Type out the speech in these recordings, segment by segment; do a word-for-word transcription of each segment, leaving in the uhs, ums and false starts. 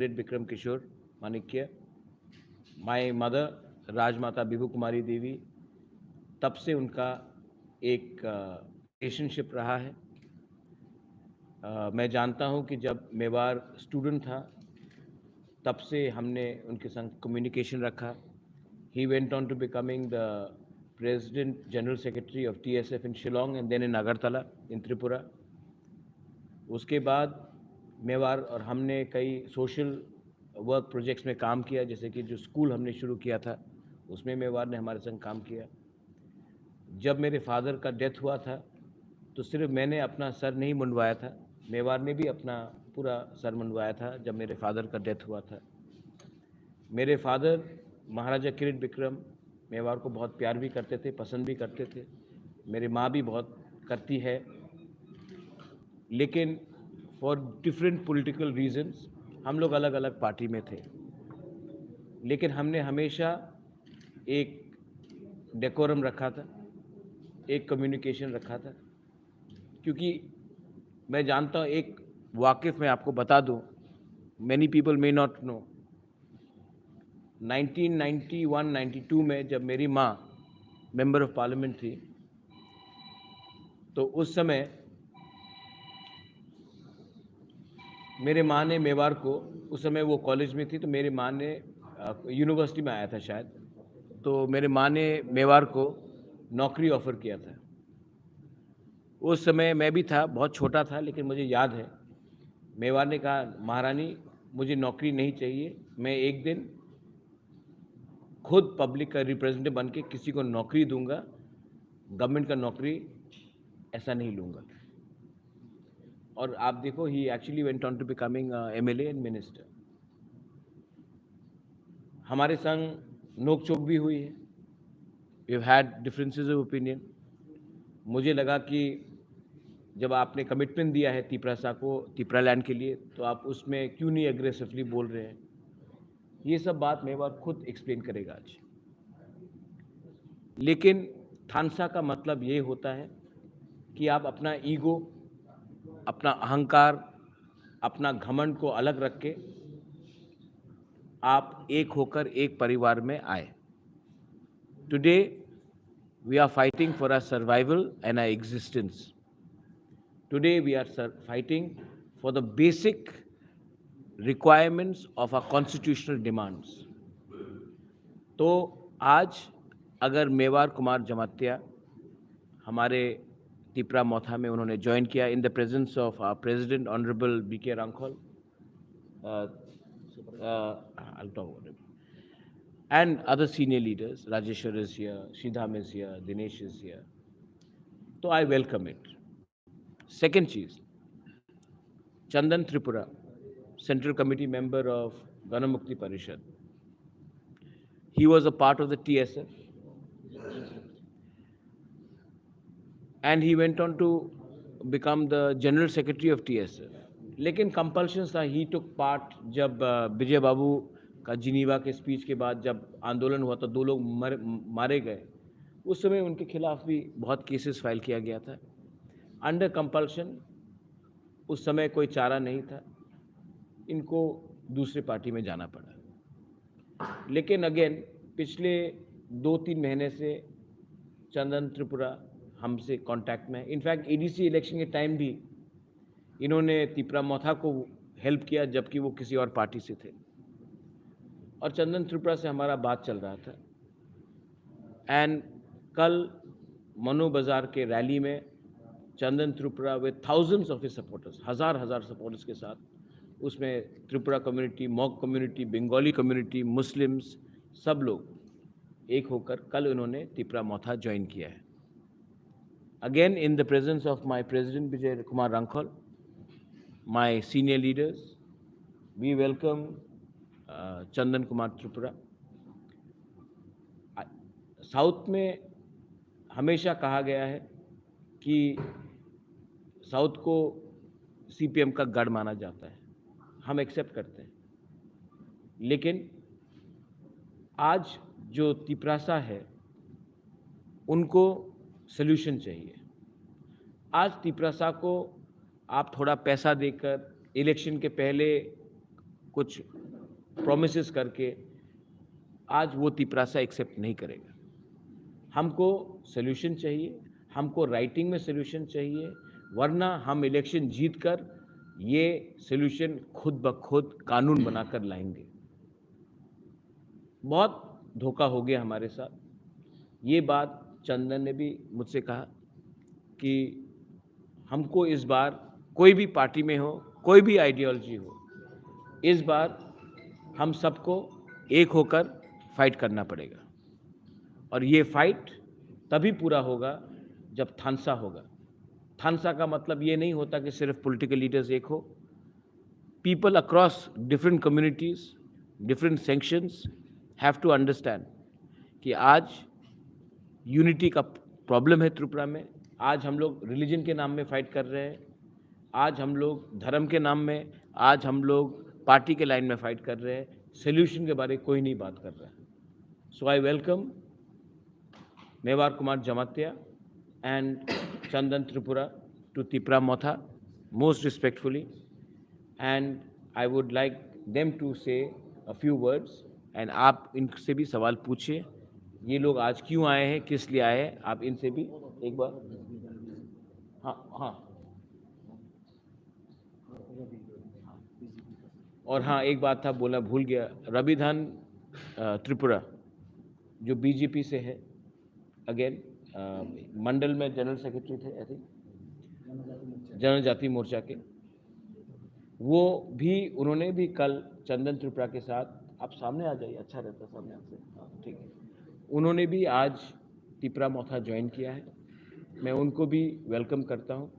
Kirit Bikram Kishore Manikya, my mother Rajmata Bibhu Kumari Devi, तब से उनका एक रिलेशनशिप रहा है। अ, मैं जानता हूँ कि जब मेवार स्टूडेंट था, तब से हमने उनके संग कम्युनिकेशन रखा। He went on to becoming the President General Secretary of T S F in Shillong and then in Agartala in Tripura. उसके बाद मेवार और हमने कई सोशल वर्क प्रोजेक्ट्स में काम किया, जैसे कि जो स्कूल हमने शुरू किया था, उसमें मेवार ने हमारे संग काम किया। जब मेरे फादर का डेथ हुआ था, तो सिर्फ मैंने अपना सर नहीं मुंडवाया था, मेवार ने भी अपना पूरा सर मुंडवाया था जब मेरे फादर का डेथ हुआ था। मेरे फादर महाराजा किरिट विक्रम मेवार को बहुत प्यार भी करते थे, पसंद भी करते थे। मेरी माँ भी बहुत करती है, लेकिन फॉर डिफरेंट पॉलिटिकल रीजंस हम लोग अलग-अलग पार्टी में थे, लेकिन हमने हमेशा एक डेकोरम रखा था, एक कम्युनिकेशन रखा था, क्योंकि मैं जानता हूँ, एक वाकिफ मैं आपको बता दूँ, many people may not know, nineteen ninety one ninety two में जब मेरी माँ मेंबर ऑफ पार्लियामेंट थी, तो उस समय मेरे माँ ने मेवार को, उस समय वो कॉलेज में थी, तो मेरी माँ ने, अ, यूनिवर्सिटी में आया था शायद, तो मेरे माँ ने मेवार को नौकरी ऑफर किया था। उस समय मैं भी था, बहुत छोटा था, लेकिन मुझे याद है, मेवार ने कहा, "महारानी, मुझे नौकरी नहीं चाहिए, मैं एक दिन खुद पब्लिक का रिप्रेजेंटेटिव बन के किसी को नौकरी दूंगा, गवर्नमेंट का नौकरी ऐसा नहीं लूंगा।" और आप देखो, he actually went on to becoming M L A and minister। हमारे संग नोक चोक भी हुई है, we had differences of opinion। मुझे लगा कि जब आपने कमिटमेंट दिया है तिपरासा को, तिपरा लैंड के लिए, तो आप उसमें क्यों नहीं एग्रेसिवली बोल रहे हैं? ये सब बात मेवार खुद एक्सप्लेन करेगा आज। लेकिन थानसा का मतलब ये होता है कि आप अपना ईगो, अपना अहंकार, अपना घमंड को अलग रख के आप एक होकर एक परिवार में आए। Today, we are fighting for our survival and our existence. Today, we are sur- fighting for the basic requirements of our constitutional demands. तो आज अगर मेवार कुमार जमातिया हमारे तिपरा मोथा में उन्होंने ज्वाइन किया in the presence of our president Honorable B K Rangkhol, uh, uh, I'll talk about it, and other senior leaders, Rajeshwar is here, Shidham is here, Dinesh is here. So I welcome it. Second चीज, Chandan Tripura, central committee member of Ganamukti Parishad, he was a part of the T S F and he went on to become the general secretary of T S F। लेकिन कंपल्शन था, ही took part जब, अ, विजय बाबू का जिनीवा के स्पीच के बाद जब आंदोलन हुआ तो दो लोग मर, मारे गए, उस समय उनके खिलाफ भी बहुत केसेस फाइल किया गया था। अंडर कंपल्शन उस समय कोई चारा नहीं था, इनको दूसरे पार्टी में जाना पड़ा। लेकिन अगेन पिछले दो तीन महीने से चंदन त्रिपुरा हमसे कांटेक्ट में है। इनफैक्ट एडीसी इलेक्शन के टाइम भी इन्होंने तिपरा मोथा को हेल्प किया, जबकि वो किसी और पार्टी से थे। और चंदन त्रिपुरा से हमारा बात चल रहा था। एंड कल मनु बाजार के रैली में चंदन Tripura with thousands of his supporters, हज़ार हज़ार सपोर्टर्स के साथ, उसमें त्रिपुरा कम्युनिटी, मॉग कम्युनिटी, बंगाली कम्युनिटी, मुस्लिम्स, सब लोग एक होकर कल उन्होंने तिपरा मोथा ज्वाइन किया है। Again, in the presence of my president Vijay Kumar Rangkhol, my senior leaders, we welcome uh, Chandan कुमार त्रिपुरा। आ, साउथ में हमेशा कहा गया है कि साउथ को सीपीएम का गढ़ माना जाता है, हम एक्सेप्ट करते हैं, लेकिन आज जो तिपरासा है उनको सोल्यूशन चाहिए। आज तिपरासा को आप थोड़ा पैसा देकर इलेक्शन के पहले कुछ प्रॉमिसेस करके आज वो तिपरासा एक्सेप्ट नहीं करेगा। हमको सॉल्यूशन चाहिए, हमको राइटिंग में सॉल्यूशन चाहिए, वरना हम इलेक्शन जीत कर ये सॉल्यूशन खुद ब खुद कानून बनाकर लाएंगे। बहुत धोखा हो गया हमारे साथ। ये बात चंदन ने भी मुझसे कहा कि हमको इस बार कोई भी पार्टी में हो, कोई भी आइडियोलॉजी हो, इस बार हम सबको एक होकर फाइट करना पड़ेगा। और ये फाइट तभी पूरा होगा जब थानसा होगा। थानसा का मतलब ये नहीं होता कि सिर्फ पॉलिटिकल लीडर्स एक हो। People across different communities, different sections have to understand कि आज यूनिटी का प्रॉब्लम है त्रिपुरा में। आज हम लोग रिलीजन के नाम में फाइट कर रहे हैं, आज हम लोग धर्म के नाम में, आज हम लोग पार्टी के लाइन में फाइट कर रहे हैं। सोल्यूशन के बारे कोई नहीं बात कर रहा है। So I welcome Mewar Kumar Jamatia and Chandan Tripura to Tipra Motha most respectfully, and I would like them to say a few words, and आप इनसे भी सवाल पूछिए। ये लोग आज क्यों आए हैं, किस लिए आए हैं, आप इनसे भी एक बार। हाँ, हाँ। और हाँ, एक बात था, बोला भूल गया, रविधान, अ, त्रिपुरा, जो बीजेपी से है, अगेन मंडल में जनरल सेक्रेटरी थे, आई थिंक, जनजाति मोर्चा के, वो भी, उन्होंने भी कल चंदन त्रिपुरा के साथ, आप सामने आ जाइए, अच्छा रहता सामने आपसे, हाँ, ठीक है। उन्होंने भी आज तिपरा मोथा ज्वाइन किया है, मैं उनको भी वेलकम करता हूँ।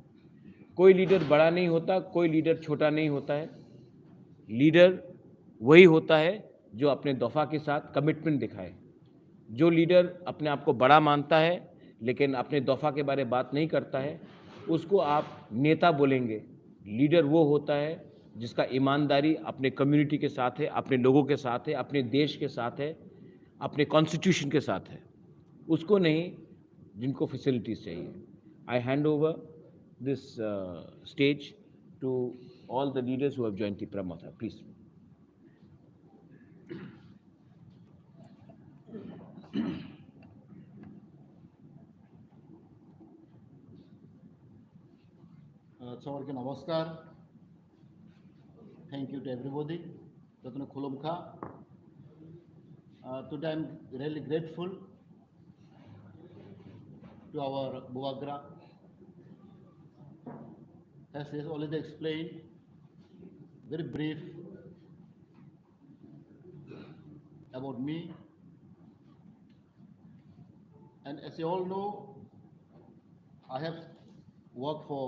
कोई लीडर बड़ा नहीं होता, कोई लीडर छोटा नहीं होता है। लीडर वही होता है जो अपने दफा के साथ कमिटमेंट दिखाए। जो लीडर अपने आप को बड़ा मानता है लेकिन अपने दफा के बारे बात नहीं करता है, उसको आप नेता बोलेंगे। लीडर वो होता है जिसका ईमानदारी अपने कम्युनिटी के साथ है, अपने लोगों के साथ है, अपने देश के साथ है, अपने कॉन्स्टिट्यूशन के साथ है, उसको नहीं जिनको फैसिलिटीज चाहिए। I hand over this stage to all the leaders who have joined Tipra Motha, please. Uh, সবাইকে নমস্কার। Thank you to everybody. Jotno khulumkha. Uh, today I'm really grateful to our Bubagra. As he has already explained, very brief about me. And as you all know, I have worked for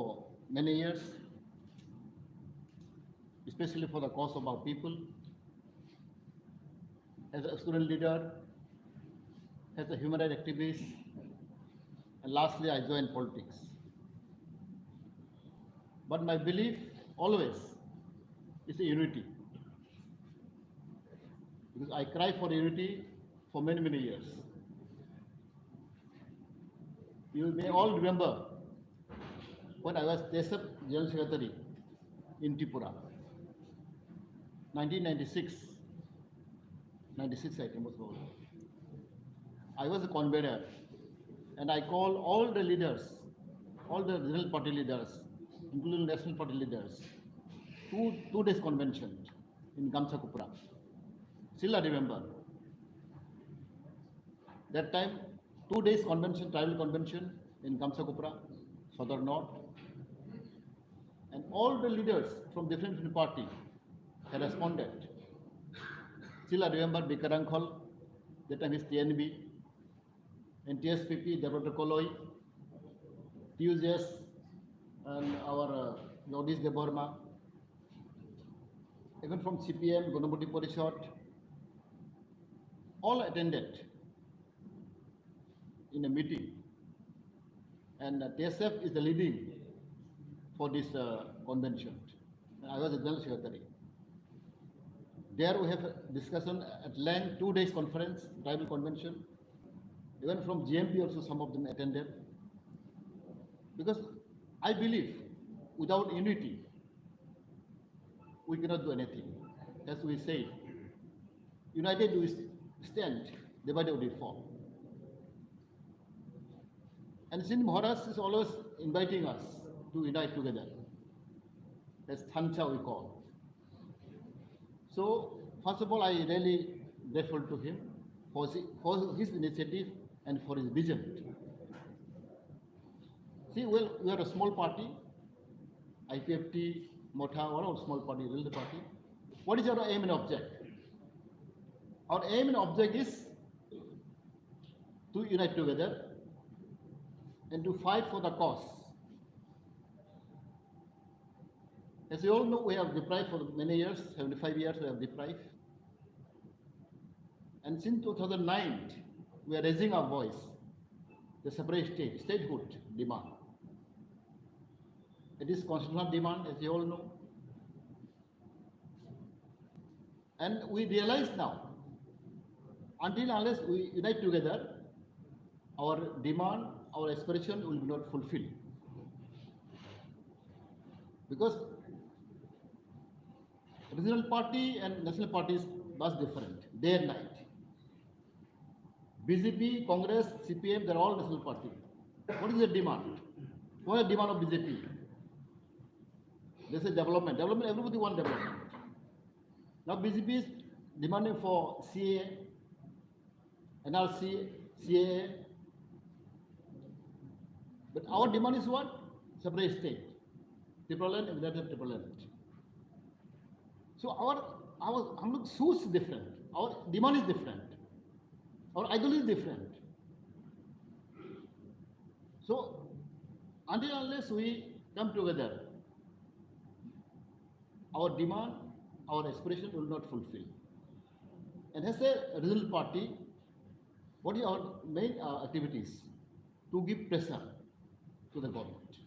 many years, especially for the cause of our people, as a student leader, as a human rights activist, and lastly, I joined politics. But my belief always is a unity. Because I cry for unity for many, many years. You may all remember when I was T S F General Secretary in Tripura, nineteen ninety-six, ninety-six I think was. I was a convener, and I called all the leaders, all the regional party leaders, including national party leaders, to two days convention in Gamsakupra. Still I remember. That time, two days convention, tribal convention in Gamsakupra, Sadar North. And all the leaders from different, different party had responded. Still I remember Bikar Uncle, that time he's T N B, and T S P P, Debbrata Koloi, T U J S, and our, uh, Jagdish Debbarma, even from C P M, Ganamati Parishad, all attended in a meeting. And, uh, T S F is the leading for this, uh, convention. And I was the general secretary. There we have a discussion at length, two days conference, tribal convention, even from G M P also some of them attended. Because I believe without unity, we cannot do anything. As we say, united we stand, divided we fall. And since Maharaj is always inviting us to unite together, as Thansa we call. So, first of all, I really grateful to him for his, for his initiative and for his vision. See, well, we are a small party, I P F T, Motha, or a small party, little party. What is our aim and object? Our aim and object is to unite together and to fight for the cause. As you all know, we have deprived for many years, seventy-five years we have deprived. And since two thousand nine, we are raising our voice, the separate state, statehood demand. It is constitutional demand, as you all know. And we realize now, until unless we unite together, our demand, our aspiration will be not fulfilled. Because regional party and national party is much different, day and night. B J P, Congress, C P M, they're all national party. What is the demand? What is the demand of B J P? They say development. Development, everybody want development. Now B J P is demanding for C A A, N R C, C A A. But our demand is what? Separate state. Tipraland and Greater Tipraland. So our, our, हम लोग सोच different. Our demand is different. Our ideology is different. So until unless we come together, our demand, our aspiration will not fulfill. And as a regional party, what is our main, uh, activities? To give pressure to the government.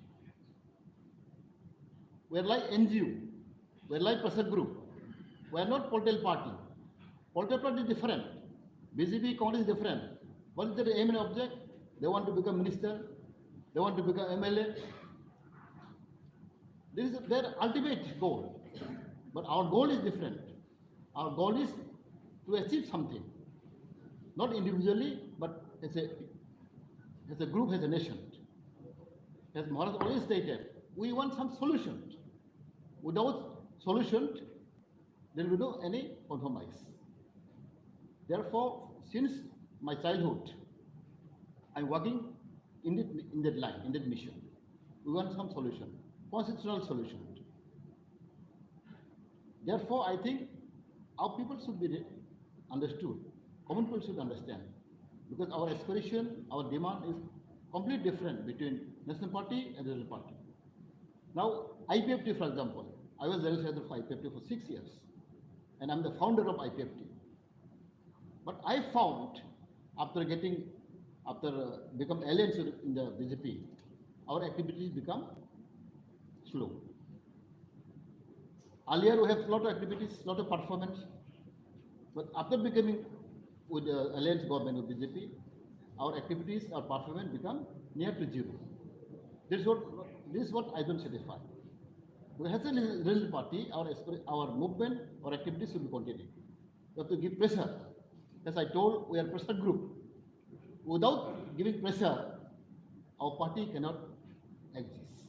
We are like N G O, we are like pressure group, we are not political party. Political party is different, B J P, Congress is different. What is their aim and object? They want to become minister, they want to become M L A. This is their ultimate goal. But our goal is different. Our goal is to achieve something, not individually, but as a, as a group, as a nation. As Maharaj always stated, we want some solution. Without solution, there will be no any compromise. Therefore, since my childhood, I'm working in that, in that line, in that mission. We want some solution, constitutional solution. Therefore, I think our people should be re-, understood, common people should understand, because our aspiration, our demand is completely different between National Party and Regional Party. Now, I P F T, for example, I was General Secretary for I P F T for six years, and I'm the founder of I P F T. But I found, after getting, after, uh, become alliance in the B J P, our activities become slow. Earlier we have lot of activities, lot of performance, but after becoming with the alliance government with B J P, our activities, our performance become near to zero. This is what, this is what I don't satisfy. We as a regional party, our expre-, our movement, our activities should be continued. You have to give pressure. As I told, we are pressure group. Without giving pressure, our party cannot exist,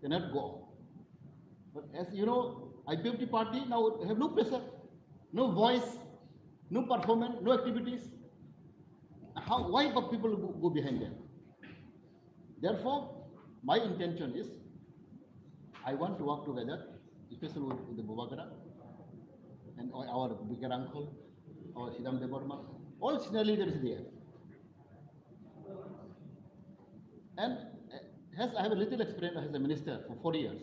cannot go. But as you know, I P F T party now have no pressure, no voice, no performance, no activities. How, why the people go, go behind them? Therefore, my intention is, I want to work together, especially with, with the Bubagra and our, our bigger uncle, our Sridhar Debbarma. All senior leaders there. And, uh, as I have a little experience as a minister for four years,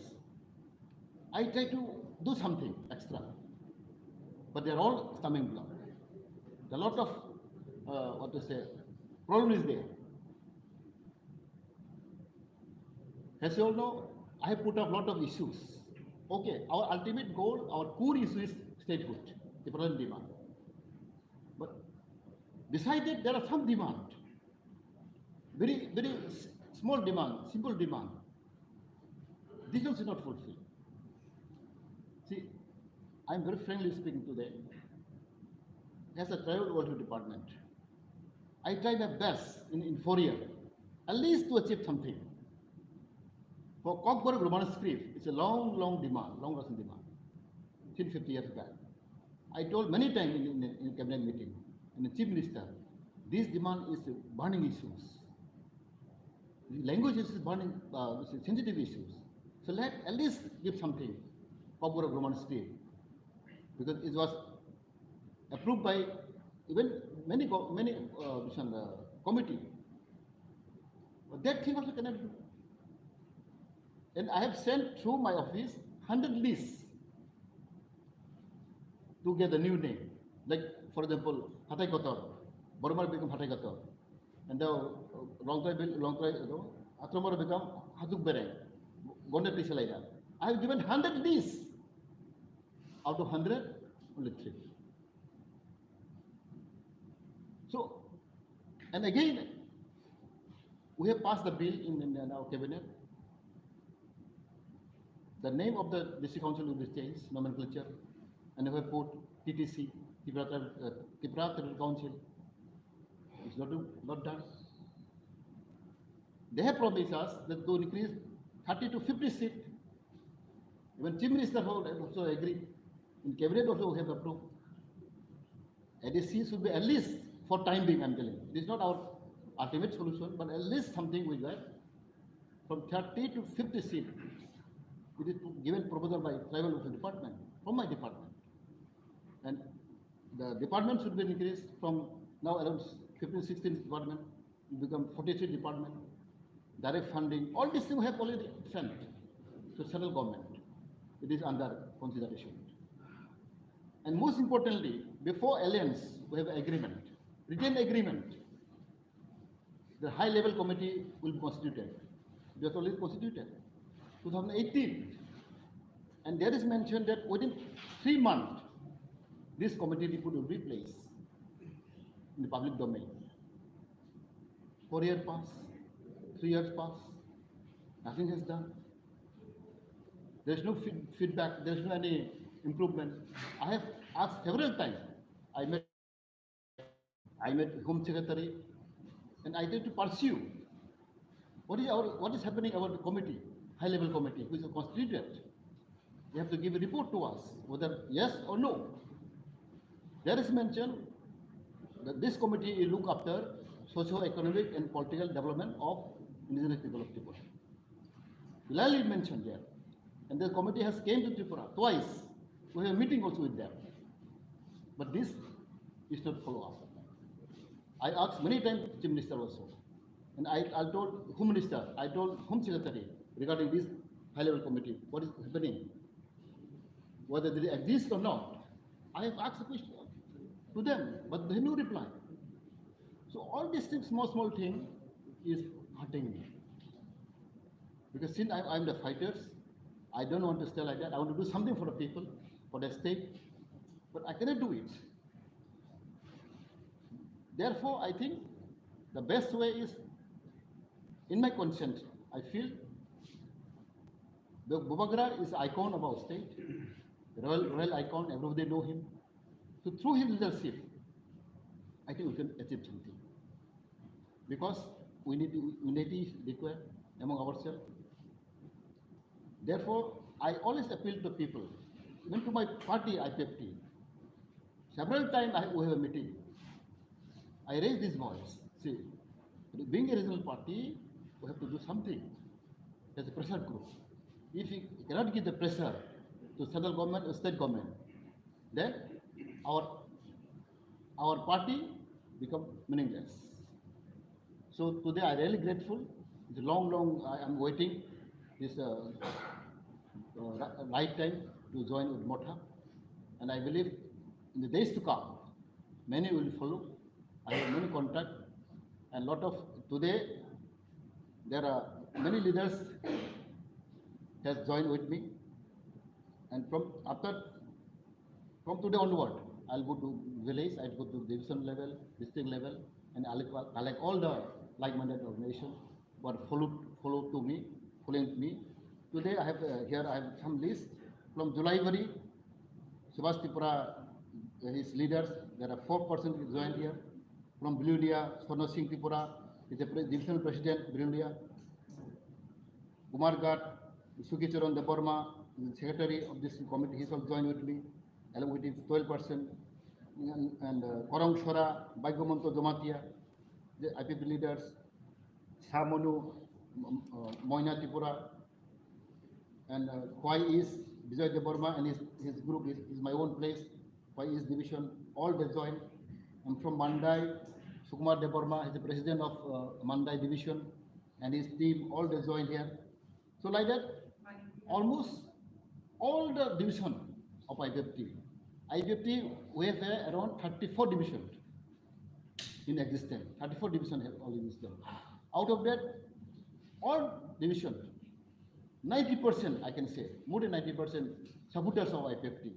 I try to do something extra, but they are all stumbling block. A lot of, uh, what to say, problem is there. As you all know, I have put up lot of issues. Okay, our ultimate goal, our core issue is statehood, the present demand. But beside that, there are some demand, very, very s-, small demand, simple demand. This also not fulfilled. See, I'm very frankly speaking today. As a tribal welfare department, I try my best in, in four years, at least to achieve something. For Kokborok Roman script, it's a long, long demand, long lasting demand, till fifty years back. I told many times in, in, in cabinet meeting, and the chief minister, this demand is burning issues. The language is burning, uh, sensitive issues. So let at least give something, Kokborok Roman script, because it was approved by even many, many uh, committee. But that thing also cannot do. And I have sent through my office hundred lists to get a new name. Like, for example, Hatai Kotor, Boromar become Hatai Kotor. And the Longtrai, Longtrai, Akromar become Hatuk Bereng, Gonda Tisalaida. I have given hundred lists. Out of hundred, only three. So, and again, we have passed the bill in, in our cabinet. The name of the district council will be changed, nomenclature, and we have put T T C, Tipra, uh, Tipra Territorial Council. It's not, not done. They have promised us that to increase thirty to fifty seats. Even chief minister also agree. In cabinet also we have approved. A D C should be at least for time being, I'm telling you. It is not our ultimate solution, but at least something we get. From thirty to fifty seats, it is given proposal by tribal welfare department, from my department. And the department should be increased from now around fifteen, sixteen department, become forty-three department, direct funding, all these things have already sent to central government. It is under consideration. And most importantly, before alliance, we have agreement, written agreement. The high level committee will be constituted. It was already constituted, two thousand eighteen. And there is mentioned that within three months, this committee report will be placed in the public domain. Four years pass, three years pass, nothing has done. There is no feed-, feedback, there is no any improvement. I have asked several times. I met, I met Home Secretary, and I tried to pursue what is our, what is happening about the committee, high level committee, which is constituted. They have to give a report to us, whether yes or no. There is mentioned that this committee will look after socio-economic and political development of indigenous people of Tripura. Clearly mentioned there. And the committee has came to Tripura twice. We have meeting also with them. But this is not follow up. I asked many times Chief Minister also. And I, I told Home Minister, I told Home Secretary regarding this high level committee, what is happening, whether they exist or not. I have asked the question to them, but they no reply. So all these things, small, small thing is hurting me. Because since I, I'm the fighters, I don't want to stay like that. I want to do something for the people, for the state, but I cannot do it. Therefore, I think the best way is, in my conscience, I feel the Bubagra is icon of our state, royal, royal icon, everybody know him. So through his leadership, I think we can achieve something. Because we need to, unity is required among ourselves. Therefore, I always appeal to people, even to my party, I P F T. Several times I, we have a meeting. I raise this voice. See, being a regional party, we have to do something as a pressure group. If we cannot give the pressure to central government or state government, then our, our party become meaningless. So today I really grateful. It's long, long I am waiting this, uh, uh, ri-, right time to join with Motha. And I believe in the days to come, many will follow. I have many contact and lot of, today there are many leaders has joined with me. And from after, from today onward, I'll go to village, I'll go to division level, district level, and I'll co-, collect all the like-minded organization who are follow, follow to me, following me. Today I have, uh, here I have some list from Julaibari, Subhas Tripura, his leaders, there are four persons joined here. From Bilonia, Swarna Singh Tripura, is the pre-, divisional president, Bilonia. Kumarghat, Sukhi Charan Debbarma, the secretary of this committee, he is also joined with me, along with his twelve percent. And, and, uh, Korong Sora, Bhagyamanto Jamatia, the I P F T leaders, Samonu, um, uh, Moina Tripura, and, uh, Khwai East, Bijoy Debbarma and his, his group is, is my own place, Khwai East division, all they joined. And from Mandai, Sukumar Debbarma is the president of, uh, Mandai division, and his team, all they joined here. So like that, almost all the division of I P F T. I P F T, we have, uh, around thirty-four division in existence. Thirty-four division have all in existence. Out of that, all division, ninety percent, I can say, more than ninety percent supporters of I P F T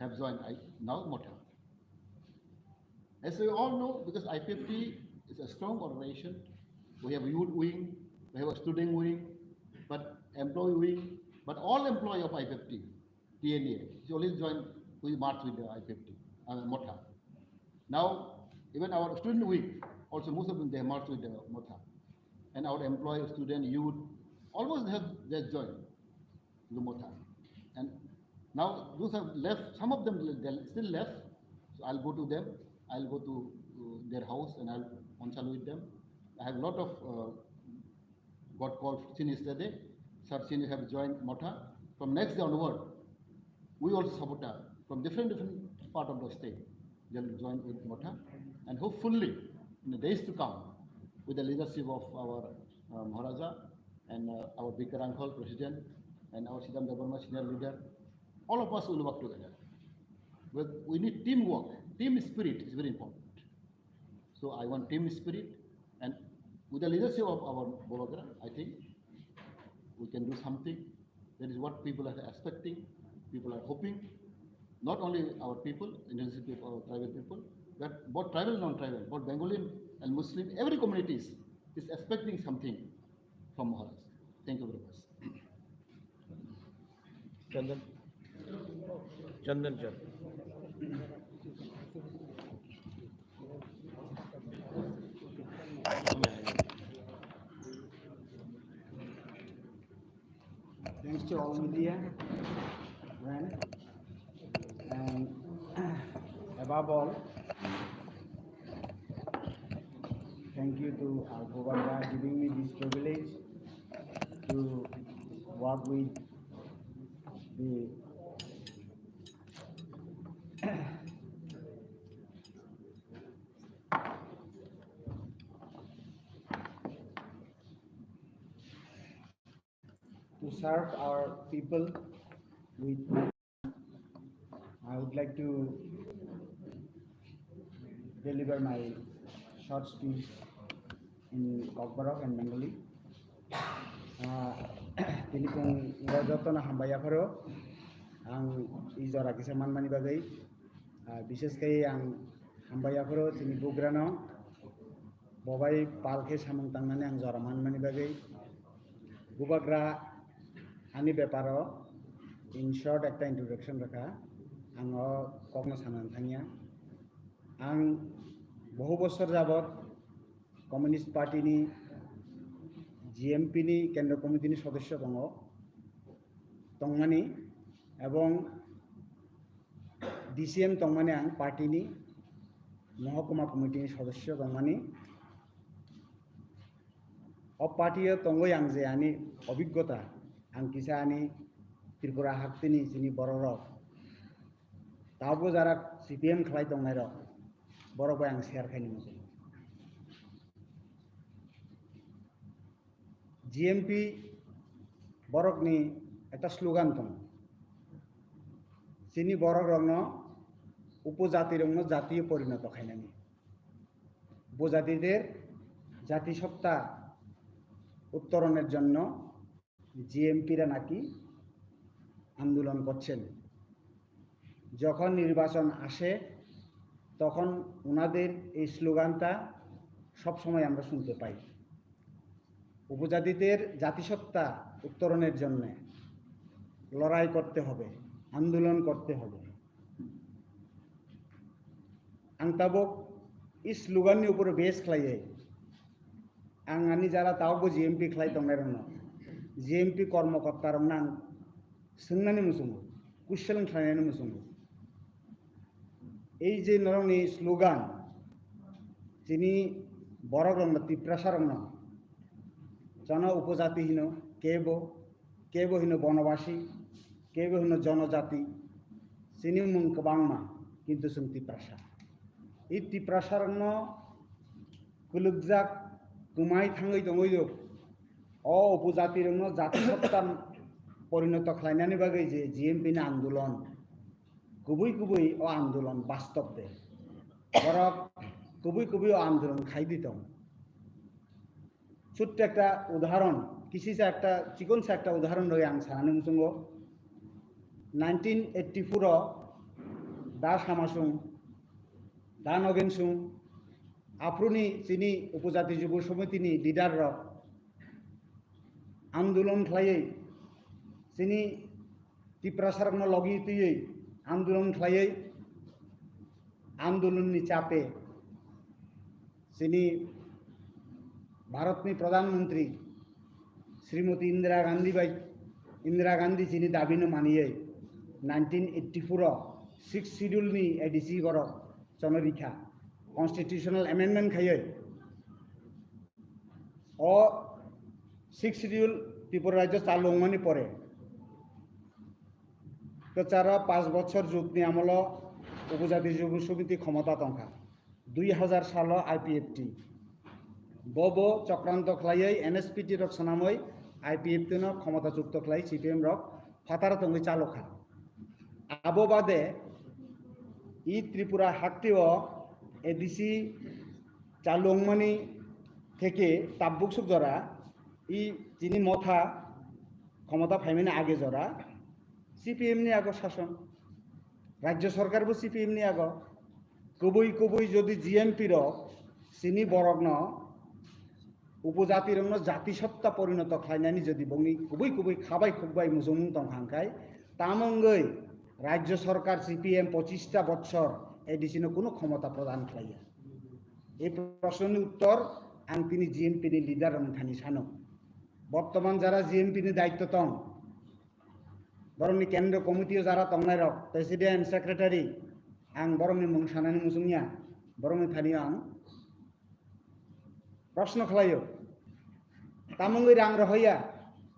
have joined I-, now Motha. As we all know, because I P F T is a strong organization, we have youth wing, we have a student wing, but employee wing, but all employee of I P F T, T N A, is always joined, we march with the I P F T, uh, Motha. Now, even our student wing, also most of them, they march with the Motha. And our employee, student, youth, almost they have, they have joined the Motha. And now those have left, some of them, they still left. So I'll go to them, I'll go to, uh, their house and I'll consult with them. I have a lot of, uh, got call since yesterday. Sir, since you have joined Motha, from next day onward, we also supporter from different, different part of the state, they'll join with Motha. And hopefully, in the days to come, with the leadership of our, uh, Maharaja and, uh, our Bikar uncle, president, and our Siddhanta Debbarma, senior leader, all of us will work together. But we need teamwork. Team spirit is very important. So I want team spirit, and with the leadership of our Bologra, I think we can do something. That is what people are expecting, people are hoping. Not only our people, indigenous people, our tribal people, but both tribal, non-tribal, both Bengali and Muslim, every community is, is expecting something from Maharaj. Thank you very much. Chandan. Chandan, Chandan. Thanks to all media, friend, and above all, thank you to our Governor giving me this privilege to work with the to serve our people with, I would like to deliver my short speech in Kokborok and Bengali. Ah, tini pung jotono hambai yapharo, ang i jora kisa manmani bagwi, ah, bishesh khe ang hambai yapharo chini bugrano, bobai pal khe samung tangnani ang jora manmani bagwi. Bubagra ani beparo in short ekta introduction rakha, ang o kokno sanani thangya. Ang bohu bosor jabot Communist Party ni G M P ni Kendra Committee ni sodosyo tongo, tongmani, ebong D C M tongmani ang party ni Mohokuma Committee ni sodosyo tongmani. O party o tongwi ang je ani obiggota, ang kisa ani Tripura haktini chini bororok, tabo jara C P M khlai tongnai rok, borok bai ang share khaini muchungo. G M P borokni ekta slogan tongo, chini borok rokno, upojati rokno jatiyo porinoto khainani. উপজাতিদের জাতিসত্তা উত্তরণের জন্য জিএমপিরা নাকি আন্দোলন করছেন। যখন নির্বাচন আসে, তখন ওনাদের এই স্লোগানটা সবসময় আমরা শুনতে পাই। উপজাতিদের জাতিসত্তা উত্তরণের জন্য লড়াই করতে হবে, আন্দোলন করতে হবে। Ang tabuk i slogan ni upore base khlaiwi ang ani jara tabukbo G M P khlai tongnai rokno, G M P kormokorta rokno ang swngnani muchungo, question khlainani muchungo. Ei je norokni slogan, chini borok rokno, Tiprasa rokno, jono upojati hino, kebo, kebo hino bonobasi, kebo hino jonojati, chini mung kwbangma, kintu chwng Tiprasa. I Tiprasa rokno kwlwkjak, kwmai thangwi tongwi rok, o upojati rokno jati sotta porinoto khlainani bagwi je G M P ni andolon, kubui kubui o andolon bastob de. Borok kubui kubui o andolon khai di tong. Chutto ekta udahoron, kisisa ekta, chikonsa ekta udahoron rwi ang sanani muchungo. Nineteen eighty-four o Da Samasung, Da Nogensung, aphuruni chini Upojati Jubo Somiti ni leader rok andolon khlaiwi, chini Tiprasa rokno logi twiwi andolon khlaiwi, andolon ni chape chini Bharat ni Pradhan Mantri Srimati Indira Gandhi bai, Indira Gandhi chini dabi no maniwi nineteen eighty-four o Sixth Schedule ni A D C borok chono rikha, constitutional amendment khaiwi. O Sixth Schedule Tripura rajyo chalu wngmani pore kwcharo panch bochor jut ni amolo Upojati Jubo Somiti khomota tongkha. Dui hazar salo I P F T. Bobo chokranto khlaiwi N S P T rok swnamwi I P F T no khomota chukto khlai C P M rok phataro tongwi chalokha. Abo bade i Tripura hakteo A D C chalungmani theke tabuk suk jora i chini motha khomota phaimani age jora C P M ni ago sason, rajyo sarkar bo C P M ni ago. Kubui kubui jodi G M P rok chini borokno upojati rokno jati sotta porinoto khlainani jodi bongni kubui kubui khabai khukbai muchungmung tongkha hwnkhe, tamo wngwi rajyo sarkar C P M pochista bochor A D C no kuno khomota prodan khlaiya? Ei proshno ni uttor ang tini G M P ni leader rokni thani sano. Bortoman jara G M P ni daitto tong, borokni kendro committee o jara tongnai rok, president, secretary, ang borokni mung sanani muchungya, borokni thani ang proshno khlaio. Tamo wngwi rang rohoya,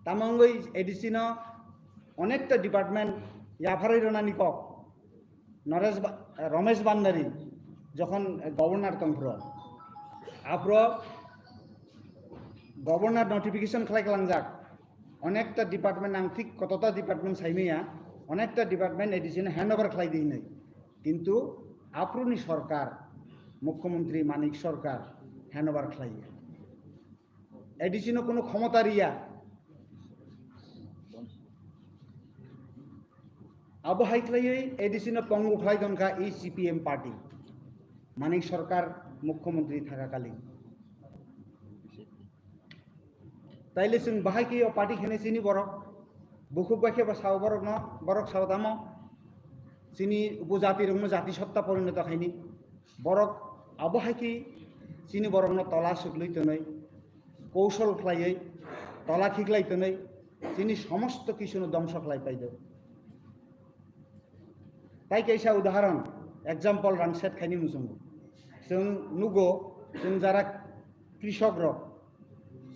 tamo wngwi A D C no onekta department yapharwi rwnani kok. Naresh Ba-, Ramesh Bhandari jokhon governor tongphro, aphro governor notification khlai klangjak, onekta department, ang thik kotota department saimaya, onekta department A D C no handover khlai di hinwi. Kintu aphuruni sarkar, Mukhyamantri Manik Sarkar handover khlaiya. A D C no kuno khomota riya. Abo hai khlaiwi A D C no pongu khlai donkha i C P M party, Manik Sarkar Mukhyamantri thaka kali. Taile chwng bahai khe o party khene chini borok, bukhuk bai khe ba sao borokno, borok sao tamo chini upojati rokno jati sotta porinoto khaini. Borok abo hai khe chini borokno tola suklwi tonwi, koushol khlaiwi, tola khiklai tonwi, chini somosto kisuno dongso khlai paido. Tai kaisa udahoron, example rang set khaini muchungo. Chwng nugo, chwng jara krishok rok,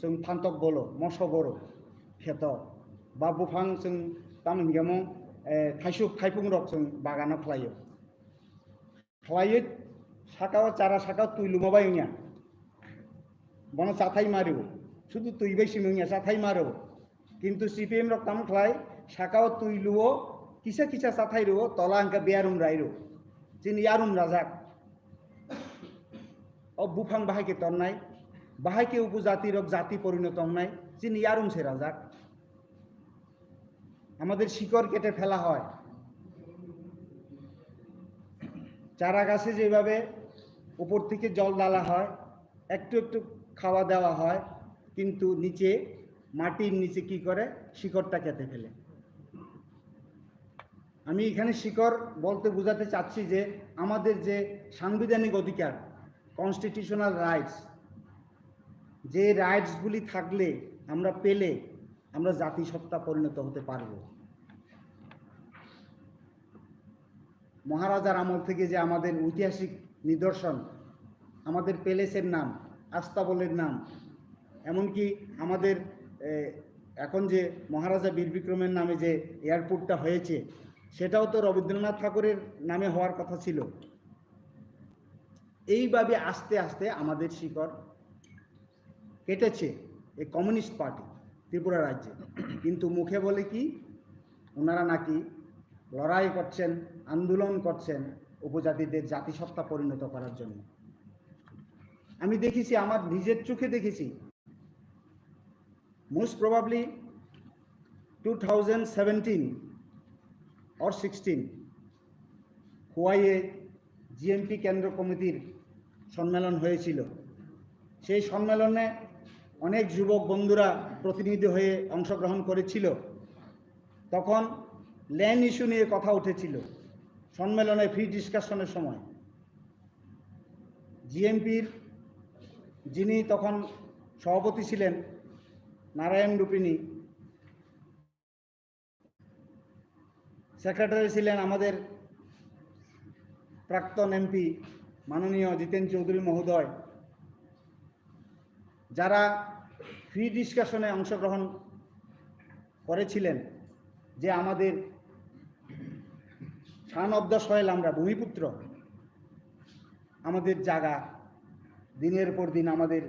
chwng phantok bolo, moso boro, kheto, ba buphang chwng tamo hingkhe mo, eh, thaisuk thaipung rok chwng bagano khlaio. Khlaiwi saka o chara saka o twi luma bai wngya. Bono chathai ma rwo. Sudu twi bai simi wngya, chathai ma rwo. Kintu C P M rok tamo khlai, saka o twi luo, kisa kisa chathai rwo, tola hwnkhe beyarum rai rwo. Chini yarum rajak. O buphang bahai khe tonnai, bahai khe upojati rok jati porinoto wngnai, chini yarum se rajak. আমাদের শিকড় কেটে ফেলা হয়। চারা গাছে যেভাবে উপর থেকে জল ঢালা হয়, একটু একটু খাওয়া দেওয়া হয়, কিন্তু নিচে, মাটির নিচে কি করে? শিকড়টা কেটে ফেলে। আমি এখানে শিকড় বলতে বোঝাতে চাচ্ছি যে আমাদের যে সাংবিধানিক অধিকার, কনস্টিটিউশনাল রাইটস, যে রাইটসগুলি থাকলে আমরা পেলে আমরা জাতিসত্তা পরিণত হতে পারব। মহারাজার আমল থেকে যে আমাদের ঐতিহাসিক নিদর্শন, আমাদের প্যালেসের নাম, আস্তাবলের নাম, এমনকি আমাদের এ, এখন যে মহারাজা বীর বিক্রমের নামে যে এয়ারপোর্টটা হয়েছে, সেটাও তো রবীন্দ্রনাথ ঠাকুরের নামে হওয়ার কথা ছিল। এইভাবে আস্তে আস্তে আমাদের শিকড় কেটেছে এই কমিউনিস্ট পার্টি ত্রিপুরা রাজ্যে। কিন্তু মুখে বলে কি, ওনারা নাকি লড়াই করছেন, আন্দোলন করছেন উপজাতিদের জাতিসত্তা পরিণত করার জন্য। আমি দেখেছি, আমার নিজের চোখে দেখেছি। Most probably two thousand seventeen or sixteen খোয়াইয়ে জিএমপি কেন্দ্র কমিটির সম্মেলন হয়েছিল। সেই সম্মেলনে অনেক যুবক বন্ধুরা প্রতিনিধি হয়ে অংশগ্রহণ করেছিল। তখন ল্যান্ড ইস্যু নিয়ে কথা উঠেছিল সম্মেলনে, ফ্রি ডিসকাশনের সময়। জিএমপির যিনি তখন সভাপতি ছিলেন, নারায়ণ রূপিণী, সেক্রেটারি ছিলেন আমাদের প্রাক্তন এমপি মাননীয় জিতেন চৌধুরী মহোদয়। যারা ফ্রি ডিসকাশনে অংশগ্রহণ করেছিলেন, যে আমাদের সন অফ দ্য সয়েল, আমরা ভূমিপুত্র, আমাদের জায়গা দিনের পর দিন আমাদের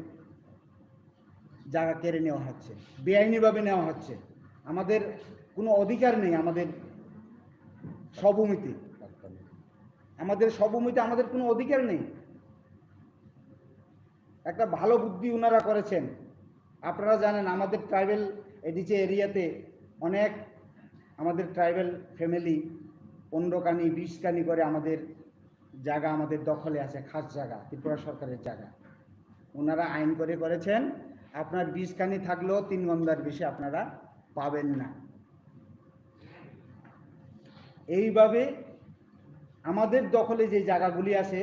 জায়গা কেড়ে নেওয়া হচ্ছে, বেআইনিভাবে নেওয়া হচ্ছে। আমাদের কোনো অধিকার নেই, আমাদের স্বভূমিতে, আমাদের স্বভূমিতে আমাদের কোনো অধিকার নেই। একটা ভালো বুদ্ধি ওনারা করেছেন। আপনারা জানেন, আমাদের ট্রাইবাল এডিসি এরিয়াতে অনেক আমাদের ট্রাইবাল ফ্যামিলি পনেরো কানি, বিশ কানি করে আমাদের জায়গা আমাদের দখলে আছে, খাস জায়গা, ত্রিপুরা সরকারের জায়গা। ওনারা আইন করে করেছেন, আপনার বিশ কানি থাকলেও তিন গন্ডার বেশি আপনারা পাবেন না। এইভাবে আমাদের দখলে যে জায়গাগুলি আছে,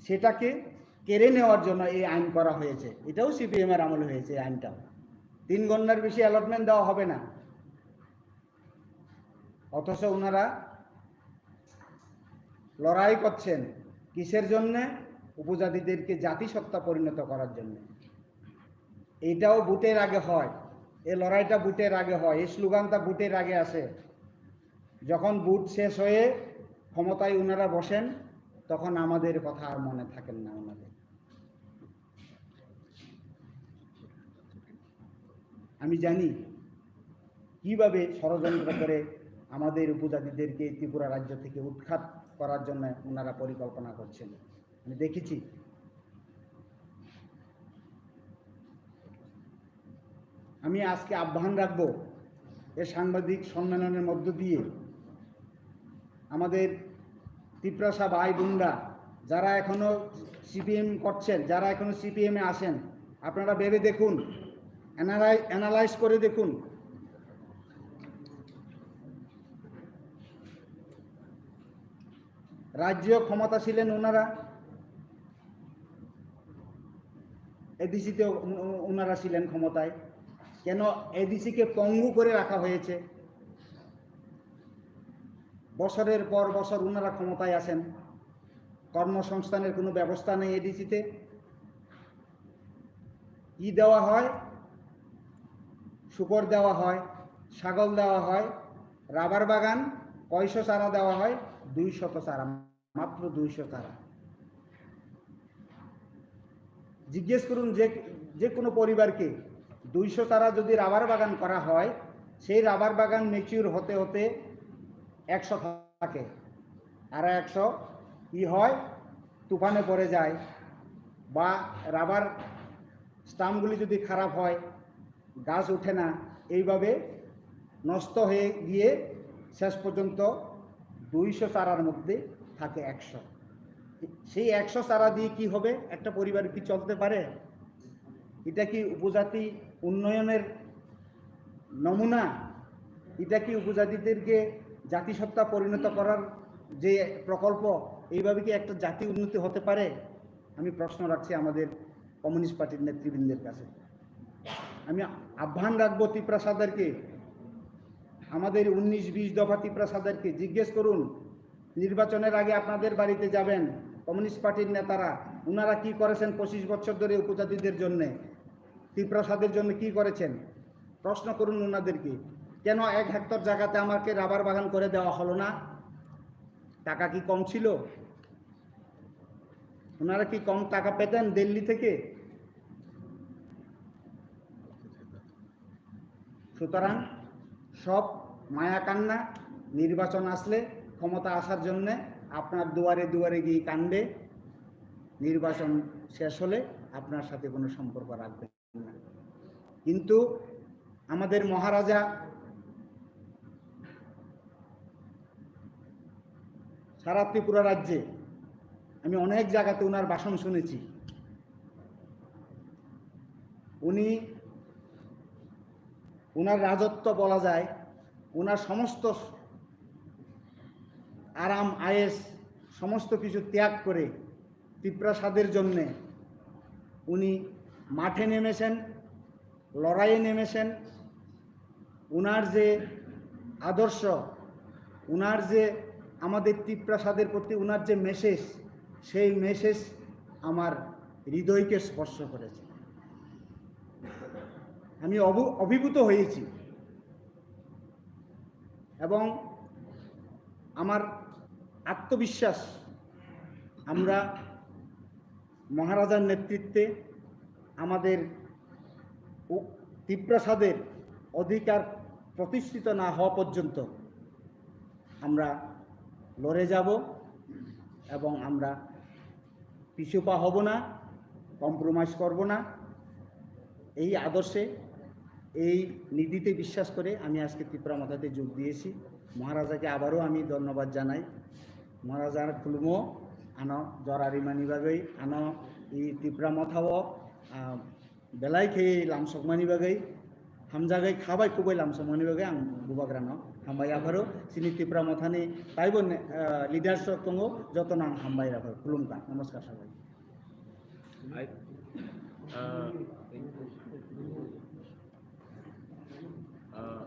সেটাকে কেড়ে নেওয়ার জন্য এই আইন করা হয়েছে। এটাও সিপিএম এর আমলে হয়েছে এই আইনটা। তিন গন্ডার বেশি অ্যালটমেন্ট দেওয়া হবে না। অথচ ওনারা লড়াই করছেন কিসের জন্যে? উপজাতিদেরকে জাতিসত্তা পরিণত করার জন্য। এইটাও ভোটের আগে হয়, এই লড়াইটা ভোটের আগে হয়, এই স্লোগানটা ভোটের আগে আসে। যখন ভোট শেষ হয়ে ক্ষমতায় ওনারা বসেন, তখন আমাদের কথা আর মনে থাকেন না ওনাদের। আমি জানি কিভাবে ষড়যন্ত্র করে আমাদের উপজাতিদেরকে ত্রিপুরা রাজ্য থেকে উৎখাত করার জন্য ওনারা পরিকল্পনা করছেন। আমি দেখেছি। আমি আজকে আহ্বান রাখবো এ সাংবাদিক সম্মেলনের মধ্য দিয়ে আমাদের তিপ্রাসা ভাই বোনরা যারা এখনো সিপিএম করছেন, যারা এখনো সিপিএম এ আছেন, আপনারা ভেবে দেখুন, অ্যানালাই-, অ্যানালাইজ করে দেখুন। রাজ্যে ক্ষমতা ছিলেন ওনারা, এডিসিতে ও-, ও-, ওনারা ছিলেন ক্ষমতায়। কেন এডিসিকে পঙ্গু করে রাখা হয়েছে? বছরের পর বছর ওনারা ক্ষমতায় আছেন, কর্মসংস্থানের কোনো ব্যবস্থা নেই এডিসিতে। কি দেওয়া হয়? শুকর দেওয়া হয়, ছাগল দেওয়া হয়, রাবার বাগান কয়শো চারা দেওয়া হয়? দুইশত চারা, মাত্র দুইশো চারা। জিজ্ঞেস করুন যে, যে কোনো পরিবারকে, দুইশো চারা যদি রাবার বাগান করা হয়, সেই রাবার বাগান ম্যাচিউর হতে হতে একশো থাকে, আর একশো কি হয়, তুফানে পড়ে যায়, বা রাবার স্টাম্পগুলি যদি খারাপ হয়, গাছ ওঠে না, এইভাবে নষ্ট হয়ে গিয়ে শেষ পর্যন্ত দুইশো চারার মধ্যে থাকে একশো। সেই একশো চারা দিয়ে কি হবে? একটা পরিবার কি চলতে পারে? এটা কি উপজাতি উন্নয়নের নমুনা? এটা কি উপজাতিদেরকে জাতিসত্তা পরিণত করার যে প্রকল্প, এইভাবে কি একটা জাতি উন্নতি হতে পারে? আমি প্রশ্ন রাখছি আমাদের কমিউনিস্ট পার্টির নেতৃবৃন্দের কাছে। আমি আহ্বান রাখবো তিপ্রাসাদেরকে, আমাদের উনিশ বিশ দফা তিপ্রাসাদেরকে জিজ্ঞেস করুন, নির্বাচনের আগে আপনাদের বাড়িতে যাবেন কমিউনিস্ট পার্টির নেতারা, ওনারা কি করেছেন পঁচিশ বছর ধরে উপজাতিদের জন্যে, তিপ্রাসাদের জন্য কি করেছেন? প্রশ্ন করুন ওনাদেরকে, কেন এক হেক্টর জায়গাতে আমাকে রাবার বাগান করে দেওয়া হলো না? টাকা কি কম ছিল? ওনারা কি কম টাকা পেতেন দিল্লি থেকে? সুতরাং সব মায়া কান্না, নির্বাচন আসলে ক্ষমতা আসার জন্য আপনার দুয়ারে দুয়ারে গিয়ে কাণ্ডে নির্বাচন শেষ হলে আপনার সাথে কোনো সম্পর্ক রাখবেন না। কিন্তু আমাদের মহারাজা সারা ত্রিপুরা রাজ্যে, আমি অনেক জায়গাতে ওনার ভাষণ শুনেছি। উনি, ওনার রাজত্ব বলা যায়, ওনার সমস্ত আরাম আয়েশ, সমস্ত কিছু ত্যাগ করে তিপ্রাসাদের জন্যে উনি মাঠে নেমেছেন, লড়াইয়ে নেমেছেন। ওনার যে আদর্শ, ওনার যে আমাদের তিপ্রাসাদের প্রতি ওনার যে মেসেজ, সেই মেসেজ আমার হৃদয়কে স্পর্শ করেছে। আমি অভু-, অভিভূত হয়েছি এবং আমার আত্মবিশ্বাস, আমরা মহারাজার নেতৃত্বে আমাদের উ-, তিপ্রাসাদের অধিকার প্রতিষ্ঠিত না হওয়া পর্যন্ত আমরা লড়ে যাব এবং আমরা পিছুপা হব না, কম্প্রোমাইজ করব না। এই আদর্শে, এই নীতিতে বিশ্বাস করে আমি আজকে তিপ্রা মথাতে যোগ দিয়েছি। মহারাজাকে আবারও আমি ধন্যবাদ জানাই। মহারাজার খুলুমো আনো জরারি mani bagwi, ano i Tipra Motha o, ah, belai khe lamsokmani bagwi, hamjagwi khabai kubui lamsokmani bagwi ang bubagrano hambai apharo, chini Tipra Mothani taibo ne-, ah, leaders rok tongo, jotono ang hambai apharo, khulumkha, namaskar sabai. I, uh, uh,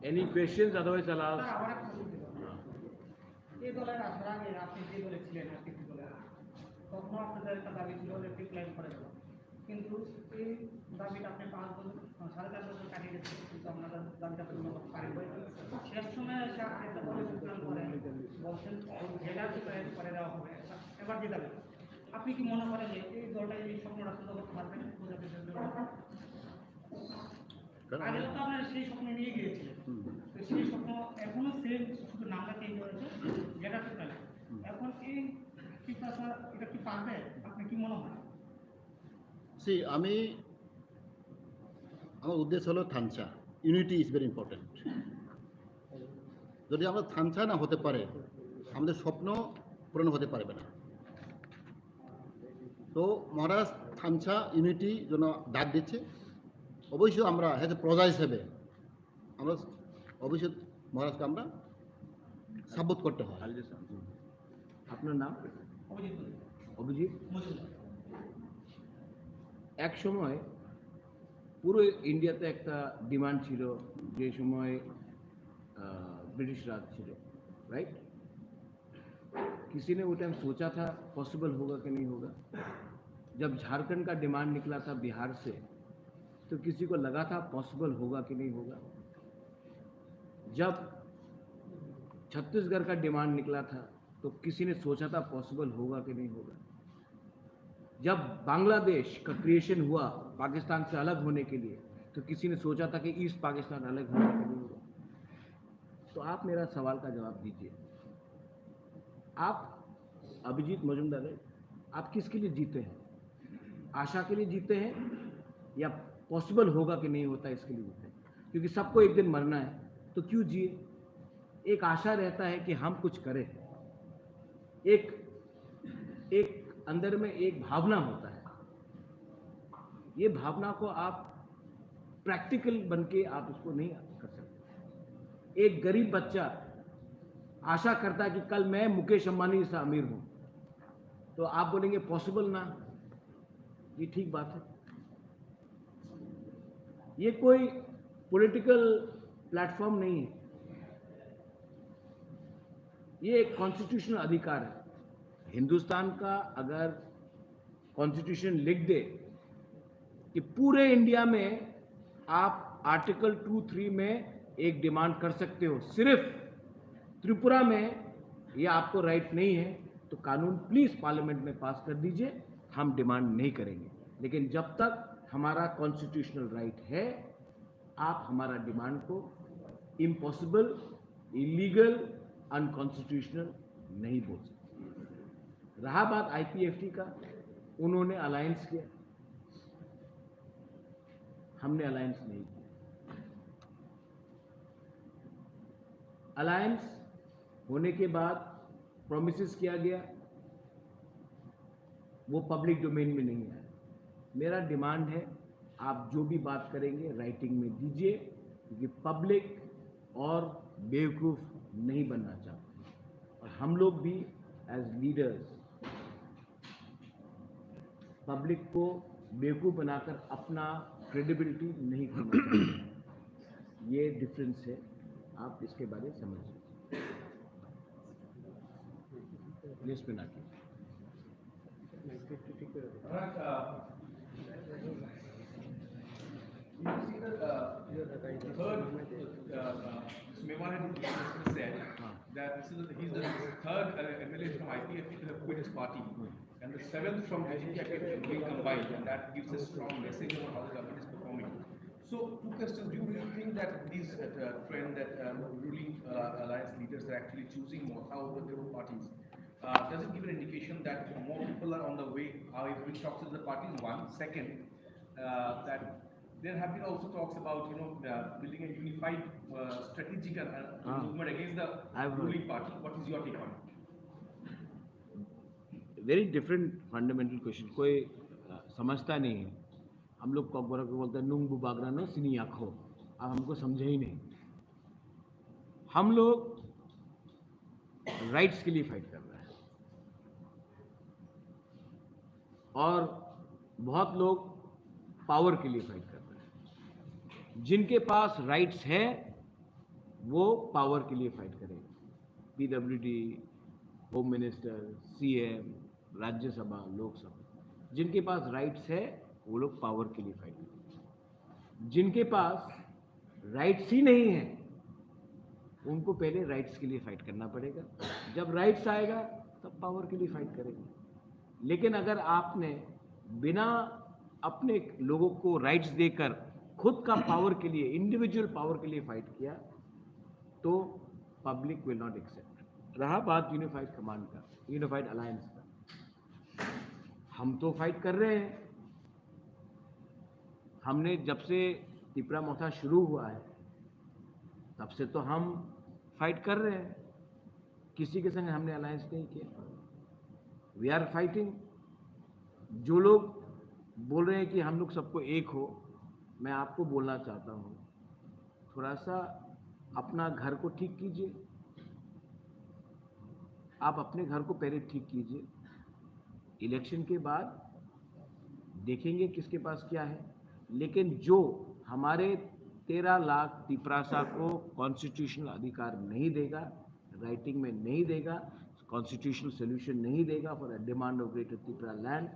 any questions? Otherwise, I'll ask. Sir, আমার একটা প্রশ্ন ছিল। এই দলের আসার আগে আপনি যে দলে ছিলেন, আর কিছু দলে, তখনও আপনাদের একটা দাবি ছিল যে ডিক্লাইন করে দেওয়া, কিন্তু এই দাবিটা আপনি পাঁচ বছর, সাড়ে চার বছর কাটিয়ে গেছে, কিন্তু আপনারা দাবিটা পূরণ করতে পারেন। শেষ সময় এসে আরেকটা দলে যোগদান করেন, বলছেন যেটা ডিক্লাইন করে দেওয়া হবে, এবার যে দাবি। আপনি কি মনে করেন যে এই দলটা এই স্বপ্নটা পূরণ করতে পারবেন? কারণ আগে তো আপনারা সেই স্বপ্ন নিয়ে গিয়েছিলেন। হুম। তো সেই স্বপ্ন এখনো সেম, শুধু নামটা চেঞ্জ হয়েছে, গ্রেটার ত্রিপুরা। হুম। এখন এই ত্রিপুরা স্যার, এটা কি পারবে? আপনি কি মনে হয়? See, আমি, আমার উদ্দেশ্য হলো থানচা, unity is very important। যদি আমরা থানচা না হতে পারে, আমাদের স্বপ্ন পূরণ হতে পারবে না। তো মহারাজ থানচা ইউনিটি জন্য ডাক দিচ্ছে। অবশ্যই আমরা, হ্যাঁ, প্রজা হিসেবে আমরা অবশ্যই মহারাজকে আমরা সাপোর্ট করতে হয়। আপনার নাম? অভিজিৎ। অভিজিৎ? মজুমদার। এক সময় পুরো ইন্ডিয়াতে একটা ডিমান্ড ছিল, যে সময়, আহ, ব্রিটিশ রাজ ছিল, রাইট? किसी ने वो टाइम सोचा था पॉसिबल होगा कि नहीं होगा? जब झारखंड का डिमांड निकला था बिहार से, तो किसी को लगा था पॉसिबल होगा कि नहीं होगा? जब छत्तीसगढ़ का डिमांड निकला था, तो किसी ने सोचा था पॉसिबल होगा कि नहीं होगा? जब बांग्लादेश का क्रिएशन हुआ पाकिस्तान से अलग होने के लिए, तो किसी ने सोचा था कि ईस्ट पाकिस्तान अलग होगा कि नहीं होगा? तो आप मेरा सवाल का जवाब दीजिए। आप, अभिजीत मजूमदार, आप किसके लिए जीते हैं? आशा के लिए जीते हैं या पॉसिबल होगा कि नहीं होता, इसके लिए जीते हैं? क्योंकि सबको एक दिन मरना है, तो क्यों जिए? एक आशा रहता है कि हम कुछ करें। एक, एक अंदर में एक भावना होता है। ये भावना को आप प्रैक्टिकल बन के आप उसको नहीं कर सकते। एक गरीब बच्चा आशा करता है कि कल मैं मुकेश अंबानी से अमीर हूं, तो आप बोलेंगे पॉसिबल ना, ये ठीक बात है। ये कोई पॉलिटिकल प्लेटफॉर्म नहीं है, ये एक कॉन्स्टिट्यूशनल अधिकार है। हिंदुस्तान का अगर कॉन्स्टिट्यूशन लिख दे कि पूरे इंडिया में आप आर्टिकल टू थ्री में एक डिमांड कर सकते हो, सिर्फ त्रिपुरा में ये आपको राइट नहीं है, तो कानून प्लीज पार्लियामेंट में पास कर दीजिए, हम डिमांड नहीं करेंगे। लेकिन जब तक हमारा कॉन्स्टिट्यूशनल राइट है, आप हमारा डिमांड को इम्पॉसिबल, इलीगल, अनकॉन्स्टिट्यूशनल नहीं बोल सकते। रहा बात आईपीएफटी का, उन्होंने अलायंस किया, हमने अलायंस नहीं किया। अलायंस होने के बाद प्रॉमिसेस किया गया, वो पब्लिक डोमेन में नहीं आया। मेरा डिमांड है, आप जो भी बात करेंगे राइटिंग में दीजिए, क्योंकि पब्लिक और बेवकूफ़ नहीं बनना चाहते। और हम लोग भी एज लीडर्स पब्लिक को बेवकूफ़ बनाकर अपना क्रेडिबिलिटी नहीं खोना चाहिए। ये डिफरेंस है, आप इसके बारे में समझिए। Yes, Pinaki. Alright, uh, you see that, uh, the third, uh, uh, Sumewal had said that this is the, he's the third, uh, M L A from I P F T to have quit his party, and the seventh from B J P I P F T being combined, and that gives a strong message on how the government is performing. So, two questions. Do you really think that this, uh, trend that, uh, ruling, uh, alliance leaders are actually choosing Motha over their own parties, uh, does it give an indication that more people are on the way, are having talks with the parties? One. Second, uh, that there have been also talks about, you know, uh, building a unified, uh, strategic, uh, uh, Ah. movement against the I've heard. ruling party. What is your take on it? Very different fundamental question. कोई, uh, समझता नहीं है। हम लोग कॉकबरा को बोलते हैं, "नुंग बुबागरा नो सिनी आखो।" आप हमको समझे ही नहीं। हम लोग राइट्स के लिए फाइट कर रहे हैं और बहुत लोग पावर के लिए फाइट कर रहे हैं। जिनके पास राइट्स है, वो पावर के लिए फाइट करेंगे। P W D, home minister, C M, Rajya Sabha, Lok Sabha, जिनके पास राइट्स है, वो लोग पावर के लिए फाइट करेंगे। जिनके पास राइट्स ही नहीं है, उनको पहले राइट्स के लिए फाइट करना पड़ेगा। जब राइट्स आएगा, तब पावर के लिए फाइट करेंगे। लेकिन अगर आपने बिना अपने लोगों को राइट्स देकर खुद का पावर के लिए, इंडिविजुअल पावर के लिए फाइट किया, तो पब्लिक विल नॉट एक्सेप्ट। रहा बात यूनिफाइड कमांड का, यूनिफाइड अलायंस का, हम तो फाइट कर रहे हैं। हमने जब से तिपरा मोर्चा शुरू हुआ है, तब से तो हम फाइट कर रहे हैं, किसी के संग हमने अलायंस नहीं किया। We are fighting. जो लोग बोल रहे हैं कि हम लोग सबको एक हो, मैं आपको बोलना चाहता हूँ, थोड़ा सा अपना घर को ठीक कीजिए। आप अपने घर को पहले ठीक कीजिए, इलेक्शन के बाद देखेंगे किसके पास क्या है। लेकिन जो हमारे तेरह लाख तिपरासा को कॉन्स्टिट्यूशनल अधिकार नहीं देगा, राइटिंग में नहीं देगा, कॉन्स्टिट्यूशनल सॉल्यूशन नहीं देगा for a demand of Greater Tipra land,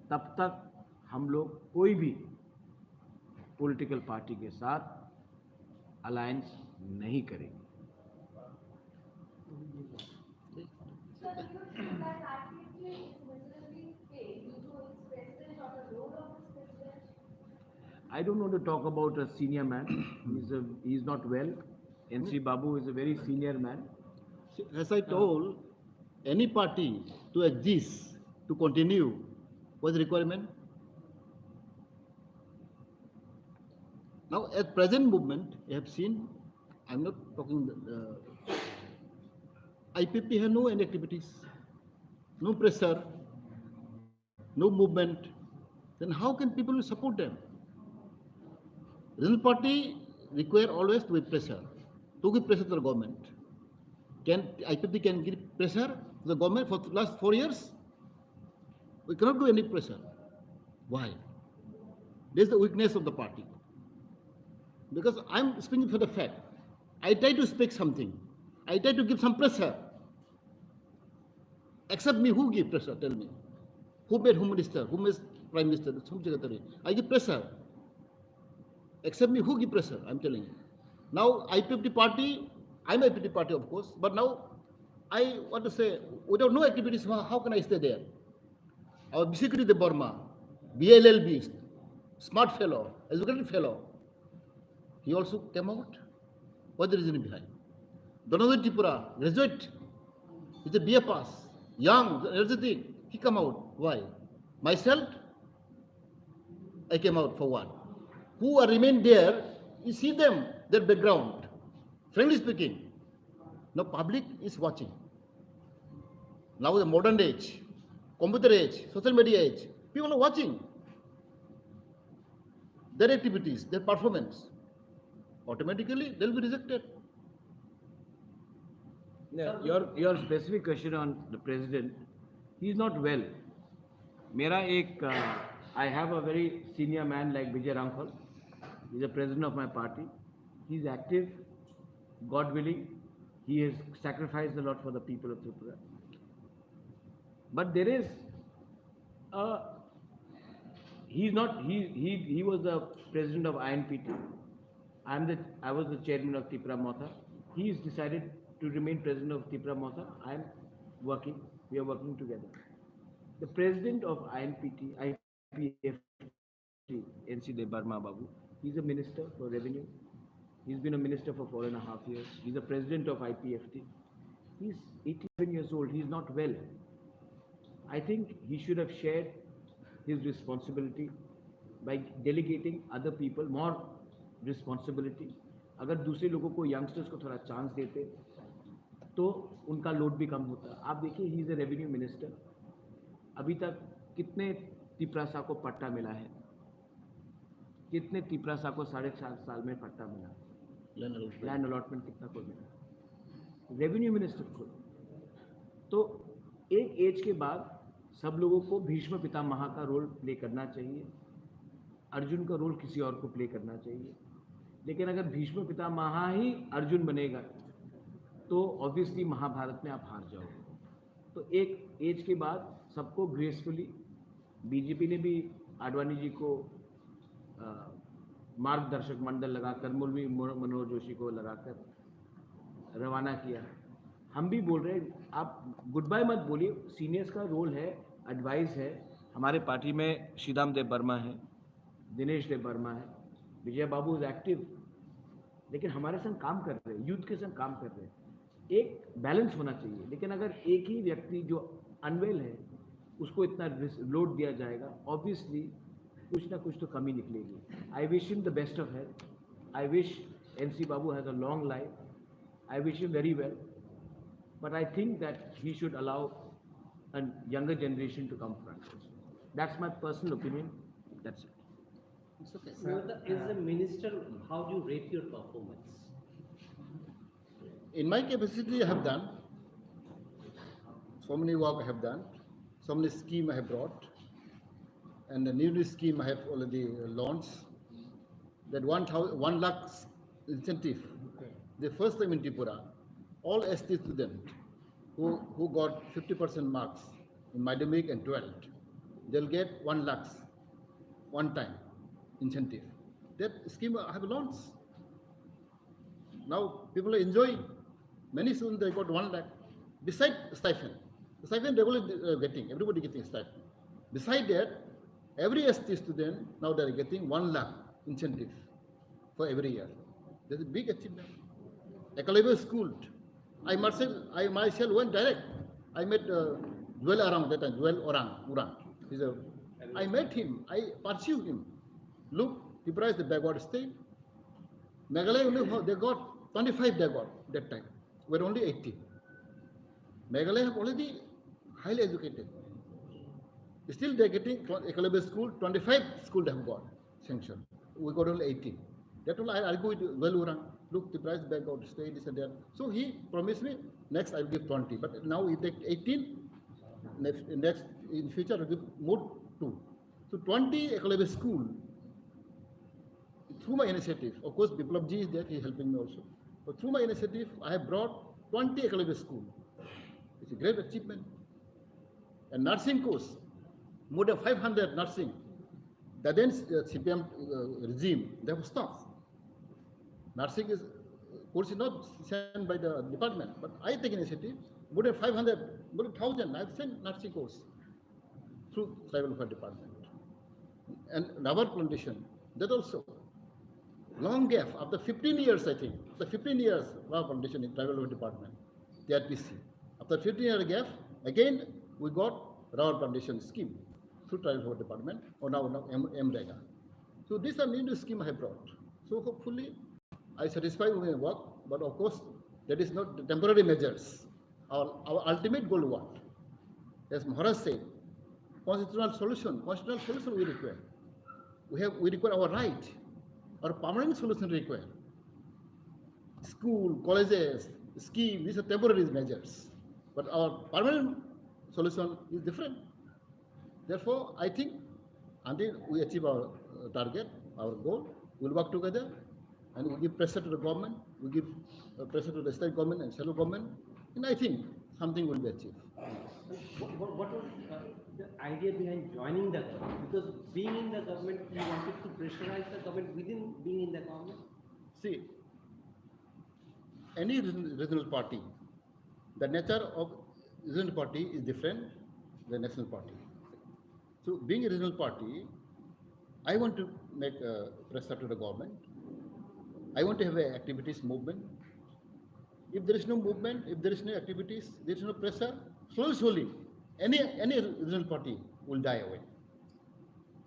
तब तक हम लोग कोई भी पॉलिटिकल पार्टी के साथ अलायंस नहीं करेंगे। I don't want to talk about a senior man. He's a, he's not well. N C Babu is a very senior man. See, as I told, any party to exist, to continue, was requirement. Now, at present movement, you have seen, I'm not talking, uh, I P P have no any activities, no pressure, no movement. Then how can people support them? Regional party require always with pressure. to give pressure to the government. Can I P F T can give pressure to the government for the last four years? We cannot give any pressure. Why? This is the weakness of the party. Because I'm speaking for the fact. I try to speak something. I try to give some pressure. Except me, who give pressure? Tell me. Who made Home Minister? Who made Prime Minister? Home Secretary? I give pressure. Except me, who give pressure? I'm telling you. Now, I P F T party, I'm I P F T party, of course, but now I want to say, without no activities, how, how can I stay there? Our Bishikri Debbarma, B L L B, smart fellow, educated fellow, he also came out. What the reason behind? Dhananjay Tripura, graduate, he's a B A pass, young, energetic, he come out. Why? Myself, I came out for what? Who are remain there, you see them, their background. Frankly speaking, now public is watching. Now the modern age, computer age, social media age, people are watching their activities, their performance. Automatically, they'll be rejected. Yeah, your your specific question on the president, he is not well. मेरा एक, uh, I have a very senior man like Vijay Ramphal. He's a president of my party. He's active. God willing, he has sacrificed a lot for the people of Tripura. But there is, uh, he's not. He he he was the president of I N P T. I'm the I was the chairman of Tipra Motha. He is decided to remain president of Tipra Motha. I'm working. We are working together. The president of I N P T, I P F T, N C Debbarma Babu, he's a minister for revenue. He's been a minister for four and a half years. He's a president of I P F T. He's eighty-seven years old. He's not well. I think he should have shared his responsibility by delegating other people more responsibility. अगर दूसरे लोगों को, यंगस्टर्स को थोड़ा चांस देते तो उनका लोड भी कम होता. आप देखिए, he is a revenue minister. अभी तक कितने तिपरासा को पट्टा मिला है? कितने तिपरासा को साढ़े चार साल में पट्टा मिला? Land allotment. लैंड अलॉटमेंट कितना को मिला? रेवेन्यू मिनिस्टर खुद. तो एक एज के बाद सब लोगों को भीष्म पितामह का रोल प्ले करना चाहिए, अर्जुन का रोल किसी और को प्ले करना चाहिए. लेकिन अगर भीष्म पितामह ही अर्जुन बनेगा तो ऑब्वियसली महाभारत में आप हार जाओगे. तो एक एज के बाद सबको ग्रेसफुली, बीजेपी ने भी आडवाणी जी को, अ, मार्गदर्शक मंडल लगाकर, मुरली मनो-, मनोहर जोशी को लगाकर रवाना किया. हम भी बोल रहे हैं, आप गुड बाय मत बोलिए. सीनियर्स का रोल है, एडवाइस है. हमारे पार्टी में श्रीदाम देव वर्मा है, दिनेश देव वर्मा है, विजय बाबू इज एक्टिव, लेकिन हमारे संग काम कर रहे हैं, यूथ के संग काम कर रहे हैं. एक बैलेंस होना चाहिए. लेकिन अगर एक ही व्यक्ति जो अनवेल है, उसको इतना लोड दिया जाएगा, ऑब्वियसली कुछ ना कुछ तो कमी निकलेगी. I wish him the best of health. I wish N C Babu has a long life. I wish him very well. But I think that he should allow a younger generation to come front. That's my personal opinion. That's it. It's okay. Sir, as a minister, how do you rate your performance? In my capacity, I have done so many work I have done, so many scheme I have brought, and the new scheme I have already launched. That one thousand, one lakh incentive. The first time in Tripura, all S T student who, who got fifty percent marks in madhyamik and twelfth, they'll get one lakh one time incentive. That scheme I have launched. Now people are enjoying. Many students, they got one lakh. Beside stipend, stipend regularly they are getting, everybody getting stipend. Beside that, every S T student now they are getting one lakh incentive for every year. That's a big achievement. Eklavya school, I myself, I myself went direct. I met, uh, Joel Arang that time, Joel Orang, Orang. He's a, I met him, I pursue him. Look, Tripura is the backward state. Meghalaya only, they got twenty-five, they got that time. We're only eighteen. Meghalaya have already highly educated. Still they're getting tw-, Eklavya school, twenty-five school they have got sanction. We got only eighteen. That only I argue with Joel Orang. Look, the price back out, stay this and that. So he promised me, "Next I will give twenty." But now he take eighteen, next, next in future I will give more two. So twenty Eklavya school, through my initiative, of course, Biplab ji is there, he is helping me also. But through my initiative, I have brought twenty Eklavya school. It's a great achievement. And nursing course, more than five hundred nursing. That then, uh, C P M, uh, regime, they have stopped. Nursing is, course is not sent by the department, but I take initiative. More than five hundred, more than thousand, I have sent nursing course through tribal welfare department. And rubber plantation, that also. Long gap, after fifteen years, I think, after fifteen years, rubber plantation in tribal welfare department, T R P C. After fifteen year gap, again, we got rubber plantation scheme through tribal welfare department, or now, now M-, MREGA. So these are new scheme I have brought. So hopefully, I satisfy with my work, but of course, that is not the temporary measures. Our, our ultimate goal what? As Maharaj said, constitutional solution, constitutional solution we require. We have, we require our right, our permanent solution required. School, colleges, scheme, these are temporary measures. But our permanent solution is different. Therefore, I think until we achieve our, uh, target, our goal, we'll work together and we give pressure to the government, we give, uh, pressure to the state government and central government, and I think something will be achieved. What, what, what was, uh, the idea behind joining the government? Because being in the government, you wanted to pressurize the government within being in the government? See, any region-, regional party, the nature of regional party is different than national party. So being a regional party, I want to make a pressure to the government. I want to have a activities movement. If there is no movement, if there is no activities, there is no pressure, slowly, slowly, any, any regional party will die away.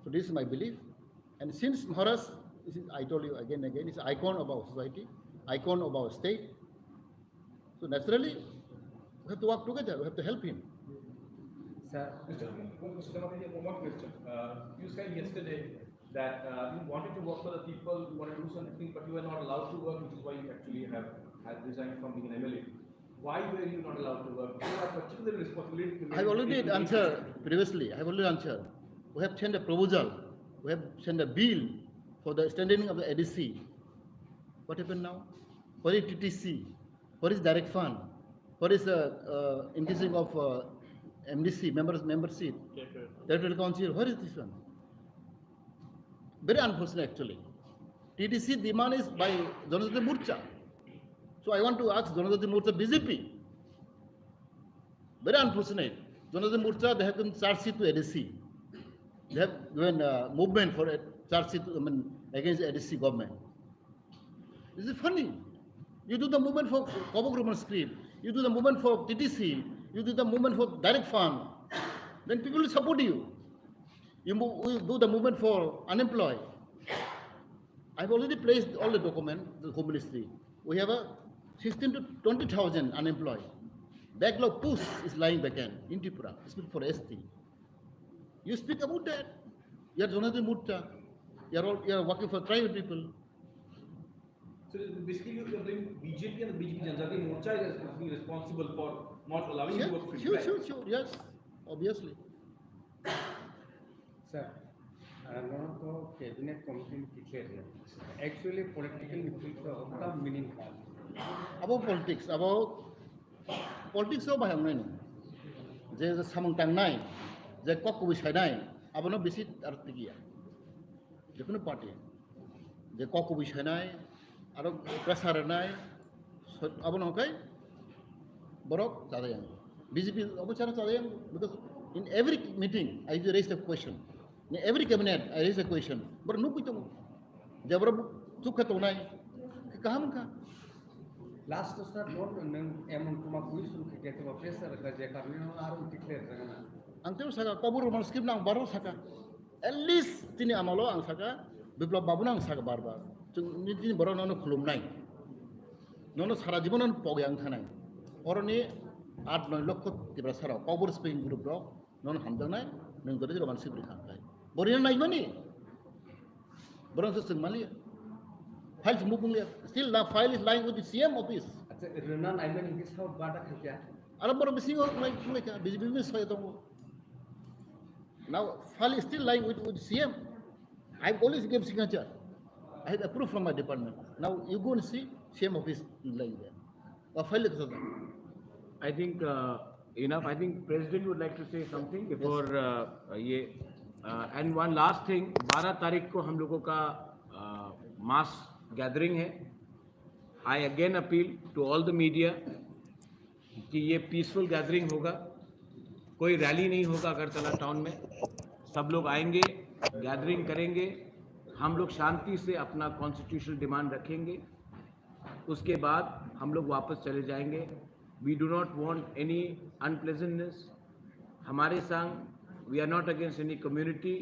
So this is my belief. And since Maharaj, this is, I told you again and again, is icon of our society, icon of our state. So naturally, we have to work together, we have to help him. Sir. Mister Mukherjee, one more question. Uh, you said yesterday that, uh, you wanted to work for the people, you wanted to do something, but you were not allowed to work, which is why you actually have, have resigned from being an M L A. Why were you not allowed to work? You are particularly responsible. I have already answered previously. I have already answered. We have sent a proposal. We have sent a bill for the strengthening of the A D C. What happened now? Where is T T C? Where is direct fund? Where is the, uh, increasing of, uh, M D C members, membership? Territorial. Territorial Council. Where is this one? Very unfortunate, actually. T T C demand is by Janajati Morcha. So I want to ask Janajati Morcha B J P. Very unfortunate. Janajati Morcha, they have given charge sheet to A D C. They have given, uh, movement for a charge sheet, I mean, against A D C government. This is funny. You do the movement for Kobok Roman script. You do the movement for T T C. You do the movement for direct fund. Then people will support you. You move, you do the movement for unemployed. I've already placed all the document, the Home Ministry. We have a sixteen to twenty thousand unemployed. Backlog post is lying vacant in Tripura, especially for S T. You speak about that. You are Janajati Morcha. You are all, you are working for tribal people. So basically, you are blaming B J P and the B J P Janajati Morcha is being responsible for not allowing you to work freely, right? Sure, sure, sure, yes, obviously. Sir, uh, nono to cabinet committee ni declare ya. Actually, political ni bwtwi to okta meaning kha. Abo politics, abo politics o bahai wngnai no. Je, je samung tangnai, je kok kubui sainai, abono bisi aro tikiya. Jekunu party. Je kok kubui sainai, aro pressure rwnai, so-, abono hwnkhe borok chajak yang. B J P obo chara chajak yang, because in every meeting I raise the question. In every cabinet I raise the question. Borok nukgwi tongo. Je borok chukha tongnai, kaham wngkha. Last to sir, bon nung emon kuma bui sum khe khe to pressure ka je karni no aro declare jagana. Ang tebo saka, Kobok Roman script nang baro saka. At least tini amalo ang saka, Biplab Babu no ang saka bar bar. Chwng ni tini borok nono khulumnai. Nono sara jibon nono pogwi ang thanai. Oroni aat noi lokho Tiprasa rok, Kobor speaking group rok, nono hamjaknai, nwng jodi jora mansi bwrwi kha khlai. Borino naimani? Borok se chwng maliya. Files moving there. Still now file is lying with the C M office. আচ্ছা, রুনা নাইবেন হিংকে সাউথ বাটা খাইয়া। Aro borok bisingo wng lai wng lai kha, B J P ni sai tongo. Now file is still lying with, with C M. I always give signature. I have approved from my department. Now you go and see C M office lying there. Or file is there. I think uh, enough. I think President would like to say something before uh, uh, ये uh, and one last thing, बारह तारीख को हम लोगों का uh, mass gathering है. I again appeal to all the media कि ये पीसफुल गैदरिंग होगा, कोई रैली नहीं होगा अगरतला टाउन में। सब लोग आएंगे, गैदरिंग करेंगे, हम लोग शांति से अपना कॉन्स्टिट्यूशनल डिमांड रखेंगे। उसके बाद हम लोग वापस चले जाएंगे। We do not want any unpleasantness. हमारे संग, we are not against any community,